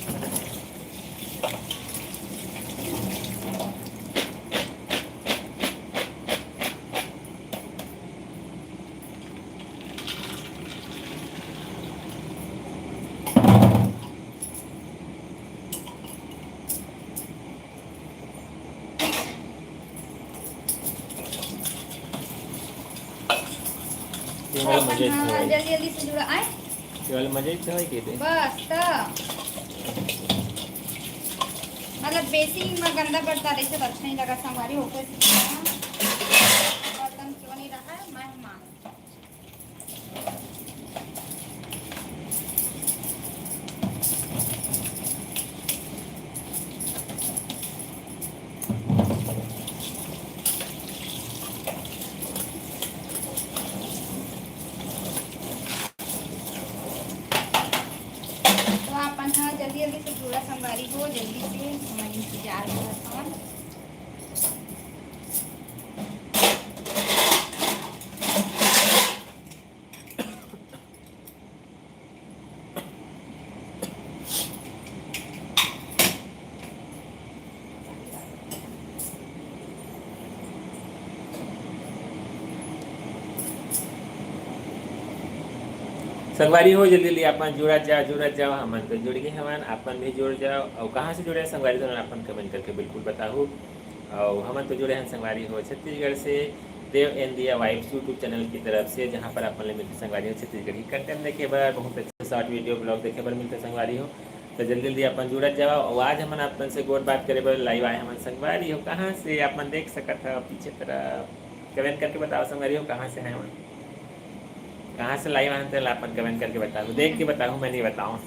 ये वाला मजा ही था हाँ, भाई। जल्दी जल्दी से जुड़ा आए। ये वाला मजा ही था भाई, कहते। बस तो मतलब बेसिन में गंदा बर्तन रहिथे त अच्छा नहीं लगा, संगवारी हो कोई बर्तन क्यों नहीं रहा है, मैं मांग तो आप मन ह जल्दी जल्दी से जुड़ा संगवारी हो, जल्दी से हमन इंतजार करत हवन। संगवारी हो, जल्दी जल्दी आप मन जुड़त जाओ, जुड़त जाओ। हमन तो जुड़ गए हवन, आप मन भी जुड़ जाओ। और कहाँ से जुड़े संगवारी, तो आप मन कमेंट करके बिल्कुल बताओ। और हमन तो जुड़े हैं संगवारी हो छत्तीसगढ़ से, देव एन दिया वाइब्स YouTube चैनल की तरफ से, जहाँ पर आप मन ले मिलते संगवारी हो छत्तीसगढ़ी कंटेंट देखे बर, बहुत अच्छे शॉर्ट वीडियो ब्लॉग देखे बर मिलते संगवारी हो। तो जल्दी जल्दी अपन जुड़त जाओ। और आज हमन आप मन से गोठ बात करे बर लाइव आए हमन संगवारी हो। कहाँ से आप मन देख सकत हो पीछे तरफ, कमेंट करके बताओ संगवारी हो, कहाँ से हैं हमन, कहाँ से लाइव आए हैं, तेला अपन कमेंट करके बताओ, देख के बताओ, मैं नहीं बताऊँ।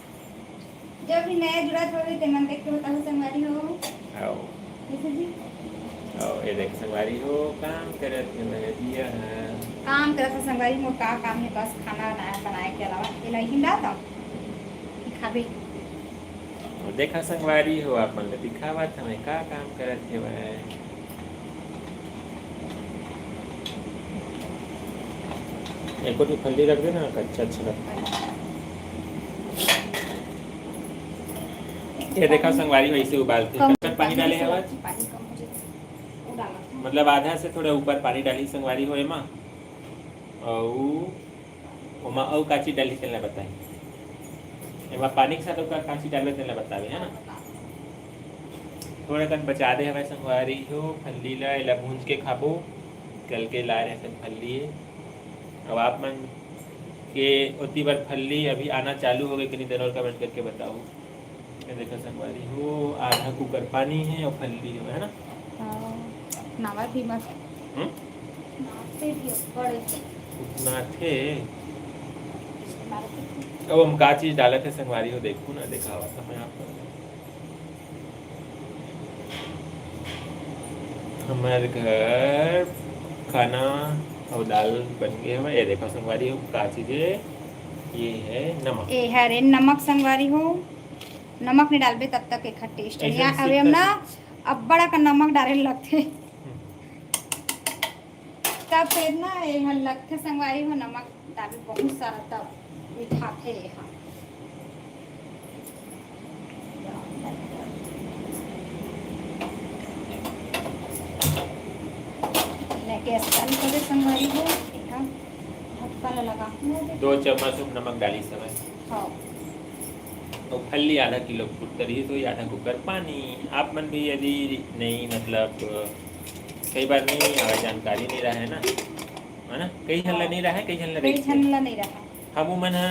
जो भी नया जुड़त होवे, ते मन देख के बताओ संगवारी हो। आओ। कैसे जी? आओ, ये देख संगवारी हो, काम करत हे मैं दिया है। काम करत हे संगवारी, मोर का काम है, बस खाना बनाए, बनाए के अलावा। ये लाई हिंदा था। ये खाबे। और देखा संगवारी हो, आप मन ल दिखावत हमें का काम करत हे मैं। एको ठो फल्ली रख देना, अच्छा, अच्छा लगता है। ये देखा संगवारी, वैसे उबालते हैं। कम, कच्चा पानी डाले हवा। पानी कम हो जाए, वो डाला। मतलब आधा से थोड़ा ऊपर पानी डाली संगवारी हो एमा। अउ ओमा अउ का चीज डाली तेला बताई। एमा पानी के साथ अउ का, का चीज डालबे तेला बतावे, है ना? थोड़ा कन बचा दे हवय संगवारी हो, फल्ली ला, एला भूंज के खाबो। कल के लाए रहे फल्ली, अब आप मन के ओती बर फल्ली अभी आना चालू हो गए कि नहीं, जरूर comment करके बताओ। ये देखो संगवारी हो, आधा कुकर पानी है और फल्ली है, है ना? हाँ, नावा भी मस्त। हम्म? नाथे भी बड़े। नाथे। अब हम का चीज डालत है संगवारी हो, देखो ना, दिखावा था मैं आपको। हमर घर खाना अउ दाल बन गए हवय। ये देखो संगवारी हो, का चीज है? ये है नमक। ए हरे नमक संगवारी हो, नमक नहीं डालबे तब तक एखर taste ऐसा नहीं आ-, सीखा अबे हम ना सीखा। अब्बड़ अकन नमक डाले लगथे। हम्म। तब फिर ना एहर लगथे संगवारी हो, नमक डालबे बहुत सारा, तब मिठाथे एहा। ले गैस चालू कर दे संगवारी हो, एहा ढक्का ला लगा के दे। दो चम्मच नमक डाली समय। हाँ। तो फल्ली आधा किलो फुट तरी तो आधा कुकर पानी। आप मन भी यदि नहीं, मतलब, कई बार नहीं आवे, जानकारी नहीं रहे ना, है ना? कई झन ला हाँ। नहीं रहे, कई झन ला कई रहिथे। झन ला नहीं रहे। हम मन ह,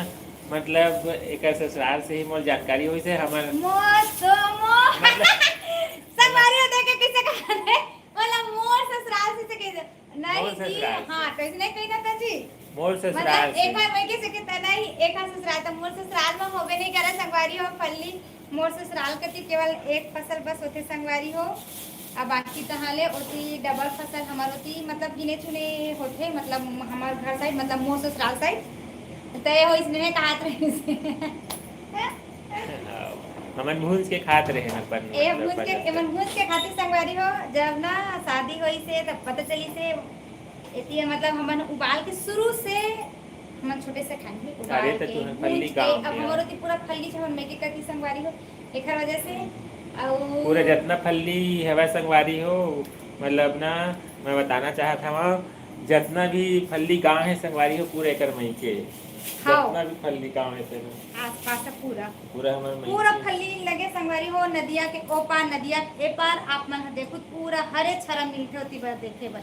मतलब, एकर ससुराल से ही मोर जानकारी होइस हे, हमर मोर तो मोर। मतलब संगवारी हो देखे कैसे कहा थे? बोला मोर ससुराल से, से कह दे। नहीं मोर जी, ससुराल से। हाँ, तो इसने कही ना था जी। मोर मतलब, ससुराल से। एक बार मैं कैसे कहता नहीं, एक बार ससुराल तो मोर ससुराल में होबे नहीं करे संगवारी हो फल्ली। मोर ससुराल कति केवल एक फसल बस होथे संगवारी हो, अब बाकी तहाँ ले ओती double फसल हमर ओती, मतलब, गिने चुने होथे, मतलब, हमर घर side, मतलब, मोर ससुराल side। त ये हो इसने कहात रहिस। हमन भूंज के खात रहे न, अपन, ए मतलब, भूंज के, अपन एमन भूंज के खाती संगवारी हो। जब ना शादी होइस हे, तब पता चलिस हे, एती, मतलब, हमन उबाल के शुरू से, हमन छोटे से खान ही, अरे, उबाल तो के, तुमन भूंज फल्ली के, गाँव अब के हमर हो। ओती पूरा फल्ली छमन में के कति संगवारी हो, एखर वजह से, अउ पूरा जतना फल्ली हवय संगवारी हो, मतलब ना, मैं बताना चाहत हवं, जतना भी फल्ली गाँव हे संगवारी हो, पूरा एकर मई के, हाँ। जतना भी फल्ली गाँव हे तेन आसपास पूरा। पूरा हमर पूरा मइनसे। फल्ली लगे संगवारी हो, नदिया के ओ पार, नदिया के ए पार, आप मन ह देखो, पूरा हरे छरा मिलथे ओती बर देखे बर।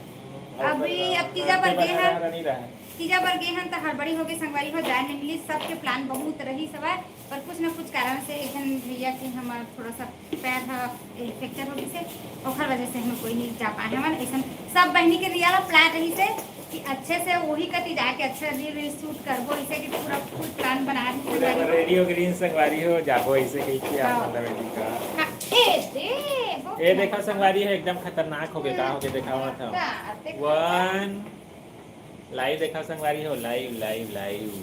हम्म, अभी अब तीजा बर गे हन, तीजा बर गे हन, त हड़बड़ी हो गे संगवारी हो, जाए नहीं मिली। सबके plan बहुत रहिस हवय, पर कुछ न कुछ कारण से एक झन भैया के हमर थोड़ा सा पैर ह fracture हो गिस हे, ओखर वजह से हम कोई नहीं जा पाए हवन। ऐसन सब बहिनी के real plan रहिस हे कि अच्छे से वही कति जाके अच्छा reel वील shoot करबो, इसे कि पूरा full plan बना रही पूरा है। Ready हो गई संगवारी हो, जाबो ऐसे कही कि आप हाँ। मतलब ready का। हाँ, ए दे, बहुत ए देखा खतरनाक। संगवारी हो, एकदम खतरनाक हो गए, का हो गए, देखा हुआ था। का, देखा। One, live देखा संगवारी हो, live, live, live।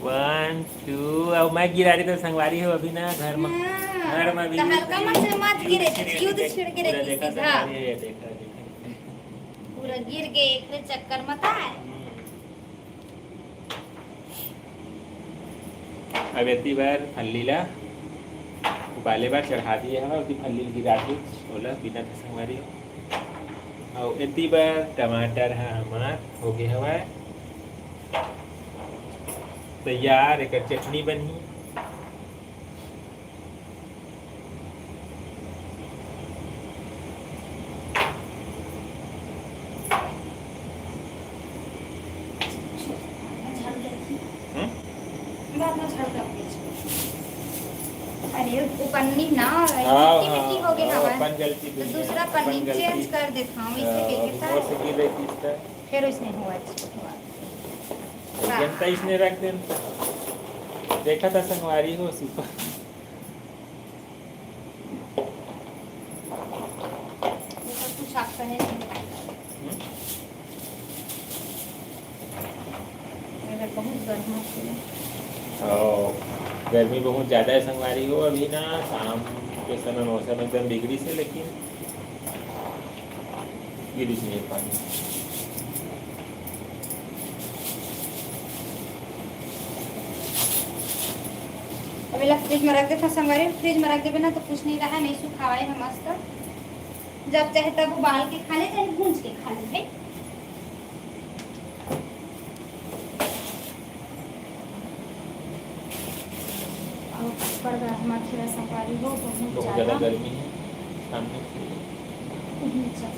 One, two, अब मैं गिरा रही तो संगवारी हो अभी ना घर में, हाँ, घर में भी तो हल्का मत से मत गिरे, छिड़के, खुद छिड़के पूरा रखी देखा सीधा। संगवारी हो, ये देखा, देखा। पूरा गिर गए, एकरे चक्कर मत आए। हम्म। अब एती बर फल्ली ला उबाले बर चढ़ा दिए हवय, ओती फल्ली ला गिरा के ओला बिना के संगवारी हो। अउ एती बर टमाटर ह हमर हो गे हवय तैयार, एकर चटनी बनही। हम्म? अरे, वो पन्नी ना, हाँ, मिट्टी, मिट्टी हाँ, हो गया हाँ, हवा। अपन गलती तो भी है, दूसरा अपन पन्नी गलती। Change कर देता हूँ, इसे हाँ, कह के और साथ। से गिर रही थी इस तरह। फिर उसने हुआ, हुआ। जनता इसने रख दे। देखा था संगवारी हो, super। ये सब कुछ आपका है। हम्म? मगर बहुत गर्म है। ओ, गर्मी बहुत ज्यादा है संगवारी हो। अभी ना शाम के समय मौसम एकदम बिगड़ी से, लेकिन गिरी नहीं पानी। अब एला fridge में रख देथव संगवारी, fridge में रख देबे ना तो कुछ नहीं रहा, नहीं सुखावाए हम मस्त। जब चाहे तब उबाल के खा ले, चाहे भूंज के खा ले भाई। और ऊपर का हमार थोड़ा संगवारी हो, बहुत बहुत ज्यादा ज्यादा। गर्मी है, सामने से। नहीं, चल।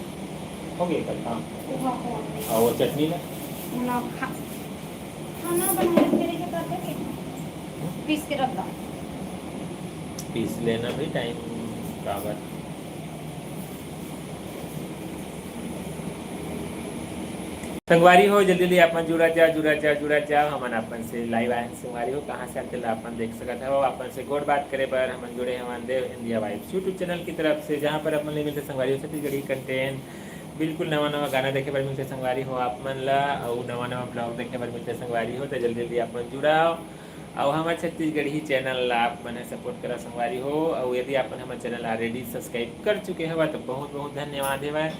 हो गया कल काम। हुआ, हुआ। और वो चटनी ना? ना, खा-, खाना बनाए के रहिए, कर देंगे। पीस के रख दो। पीस लेना भी टाइम काबर। संगवारी हो, जल्दी जल्दी आप मन जुड़ा जाओ, जुड़ा जाओ, जुड़ा जाओ। हमन अपन से लाइव आए हैं संगवारी हो, कहाँ से आते ला अपन देख सकत हो। अपन से गोठ बात करे बर हमन जुड़े हवन देव इंडिया वाइब्स YouTube चैनल की तरफ से, जहाँ पर अपन ले मिलते संगवारी हो छत्तीसगढ़ी कंटेंट, बिल्कुल नवा नवा गाना देखे बर मिलते संगवारी हो आप मन ला, अउ नवा नवा ब्लॉग देखे बर मिलते संगवारी हो। तो जल्दी जल्दी आप मन जुड़ाओ, अउ हमर छत्तीसगढ़ी चैनल ला आप मन ह सपोर्ट करा संगवारी हो। अउ यदि आप मन हमर चैनल ला ऑलरेडी सब्सक्राइब कर चुके हवा तो बहुत बहुत धन्यवाद हेवय।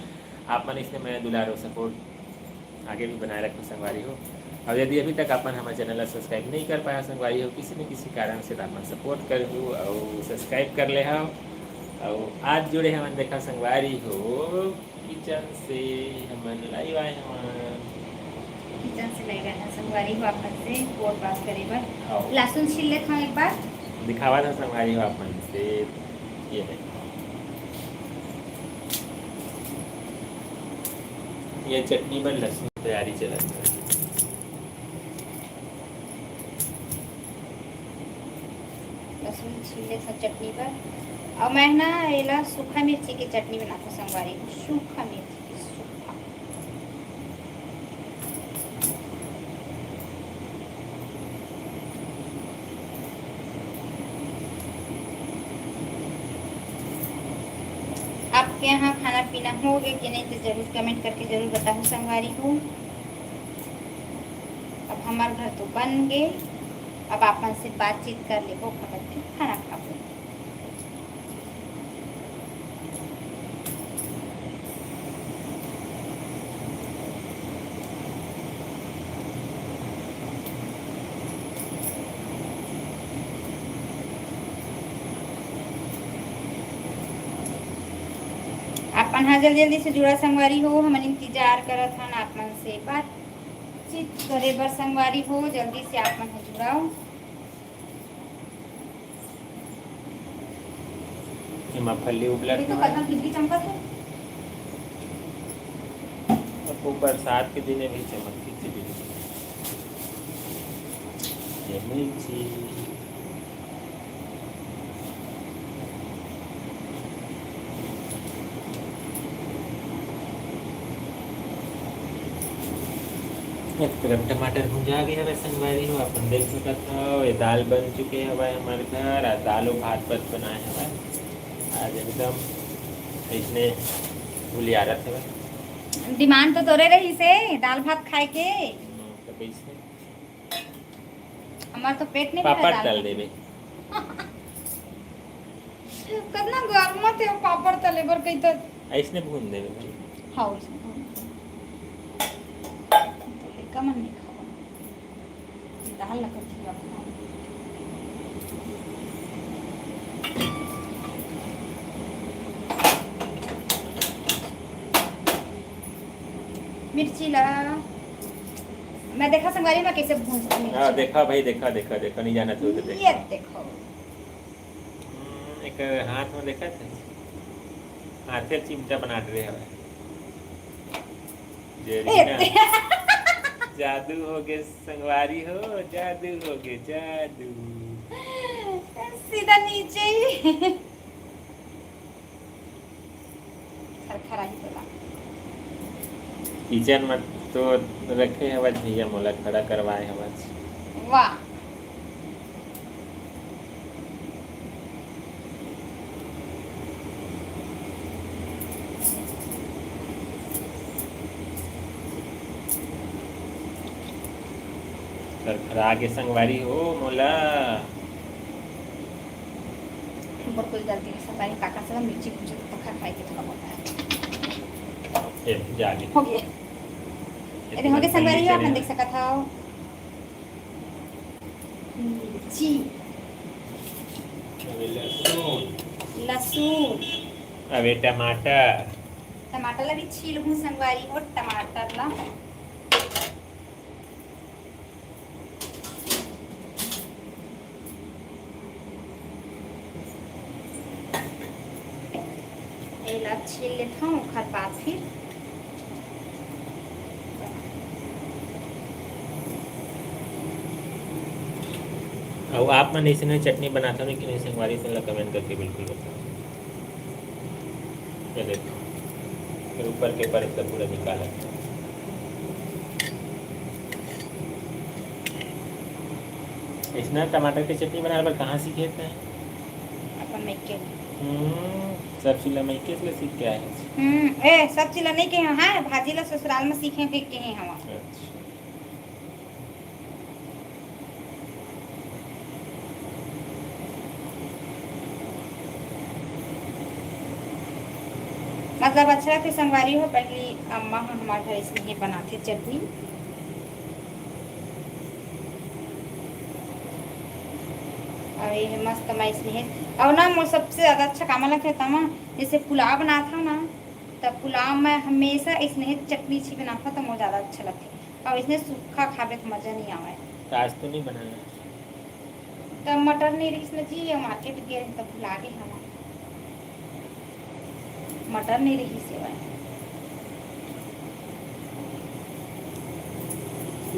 आप मन इसने मैं दुलार अउ सपोर्ट आगे भी बनाए रखो संगवारी हो। अउ यदि अभी तक आप मन हमर चैनल ला सब्सक्राइब नहीं कर पाया संगवारी हो, किसी न किसी कारण से, तो आप मन सपोर्ट कर दू अउ सब्सक्राइब कर ले हव। अउ आज जुड़े हमन देखा संगवारी हो किचन से, हमन लाइव आए हवन। किचन से लाइव आए हवन संगवारी हो, आप मन से गोठ बात करे बर। आओ। लहसुन छील लेत हव एक बार। दिखावा था संगवारी हो आप मन से, ये देखो, ये चटनी बर लहसुन तैयारी चलत हे। लहसुन छील लेथव चटनी बर। अउ मैं ना एला सूखा मिर्ची के चटनी बनाथव संगवारी, सूखा मिर्ची के सूखा। आपके यहाँ खाना पीना हो गए कि नहीं, तो जरूर कमेंट करके जरूर बताओ संगवारी हो। अब हमार घर तो बन गए, अब आप मन से बातचीत कर लेबो, ओकर बाद फिर खाना खाबो। अपन हा जल्दी जल्दी से जुड़ा संगवारी हो, हमन इंतजार करत हन आप मन से बातचीत करे बर संगवारी हो, जल्दी से आप मन हा जुड़ाओ। एमा फल्ली उबलत अभी तो हवय। कतका बिजली चमकत हे। अब वो बरसात के दिन में भी चमकती थी बिजली। ये मिर्ची। एक तरफ टमाटर भुंजा गे हवय संगवारी हो, अपन देख सकत हव, ये दाल बन चुके हवय हमर घर। आ दाल अउ भात बस बनाए हवय, आज एकदम अइसने हुलियारत हवय। डिमांड तो तोरे रहिस हे दाल भात खाए के। हम्म, तो कइसे? हमार तो पेट नहीं भरा पापड़ दाल तल भात। देबे। कतना गरम थे पापड़ तले बर कही तो। अइसने भून देबे भाई। हाँ, अइसने भून देबे। तो लइका मन नहीं खावा। ये दाल ला कथी अपना। मिर्ची ला मैं देखा संगवारी में कैसे भूंजती मिर्ची। हाँ, देखा भाई, देखा, देखा, देखा, नहीं जाना तू तो ये देखा। देखो। हम्म, एक हाथ में देखा थे, हाथे चिमटा बना रहे हवे। जेरिया। ए, ते- जादू हो गए संगवारी हो, जादू हो गए, जादू। सीधा नीचे ही। खरखराही तोला। किचन में तो रखे हवज भैया, मोला खड़ा करवाए हवज। वाह। खरखरा के संगवारी हो मोला। ऊपर कोई गलती नहीं, संगवारी काका से मिर्ची भूंजे तो पक्का खाए के थोड़ा बहुत है। ए, जा ले। हो गया। ये अरे तो हो गया संगवारी हो, अपन देख सकत हो। मिर्ची। अबे लहसुन। लहसुन। अबे टमाटर। टमाटर ला भी छील हूँ संगवारी हो, टमाटर ला। एला छील लेथव, ओखर बाद फिर। अउ आप मन अइसने चटनी बनाथव कि नहीं संगवारी, तेन ला comment करके बिल्कुल बताओ। ये देखो, फिर ऊपर के परत ला पूरा निकाला। इसने टमाटर के चटनी बनाए बर कहाँ सीखे थे? अपन मइके। हम्म, सब चीज ला मइके ले सीख के आए हस। हम्म, ए, सब चीज ला नहीं कहे, हाँ, भाजी ला ससुराल में सीखे, फेंक के ही हवा। अच्छा। मतलब अच्छा लगथे संगवारी हो, पहली अम्मा ह हमार घर इसने ही बनाथे चटनी। अउ ये मस्त मैं इसने ही, अउ ना मोर सबसे ज्यादा अच्छा कामा लगथे तमा, जैसे पुलाव बनाथव ना, त पुलाव में हमेशा इसने ही चटनी सी बनाथव त मोर ज्यादा अच्छा लगथे। अउ इसने सूखा खाबे त मजा नहीं आवे। त आज तो नहीं बनाया? त मटर नहीं रहिस न जी, ये market गे रहे त भुला गे हवा। मटर नहीं रहिस हे भाई।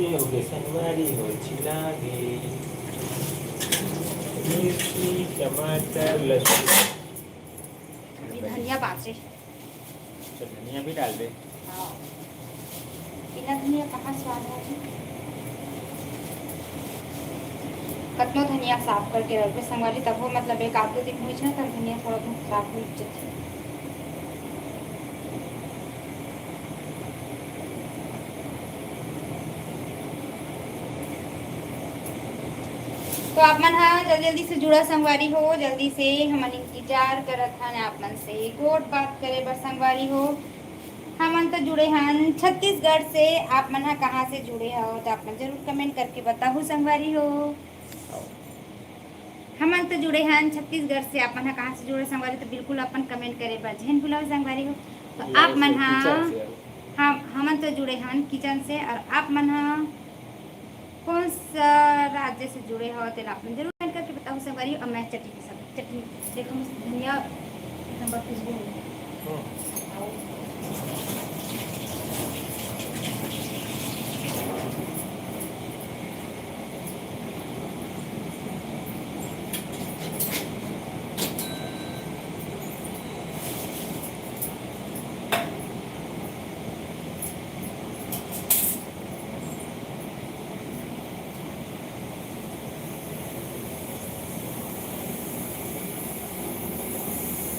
ये हो गए संगवारी हो, छिला गे मिर्ची, टमाटर, लहसुन। ये धनिया बाचे। अच्छा, धनिया भी डाल दे। हाँ। बिना धनिया कहाँ स्वाद आही? कतनो धनिया साफ करके रखबे संगवारी, तभो मतलब एक आध दो दिन होइच ना, तब धनिया थोड़ा बहुत साफ हो जाथे। तो आप मन हा जल्दी जल्दी से जुड़ा संगवारी हो, जल्दी से हमन इंतजार करत हन आप मन से गोठ बात करे बर संगवारी हो। हमन तो जुड़े हन छत्तीसगढ़ से, आप मन हा कहाँ से जुड़े हो तो आप मन जरूर comment करके बताहू संगवारी हो। हमन तो जुड़े हन छत्तीसगढ़ से, आप मन हा कहाँ से जुड़े संगवारी, तो बिल्कुल अपन comment करे बर झन भुलाओ संगवारी हो। तो आप मन हा, हम, हमन तो जुड़े हन किचन से, और आप मन हा कौन सा राज्य से जुड़े हो, तेला आप मन जरूर comment करके बताओ संगवारी। और मैं चटनी के साथ, चटनी देखो, मस्त धनिया एक नंबर खुशबू हो।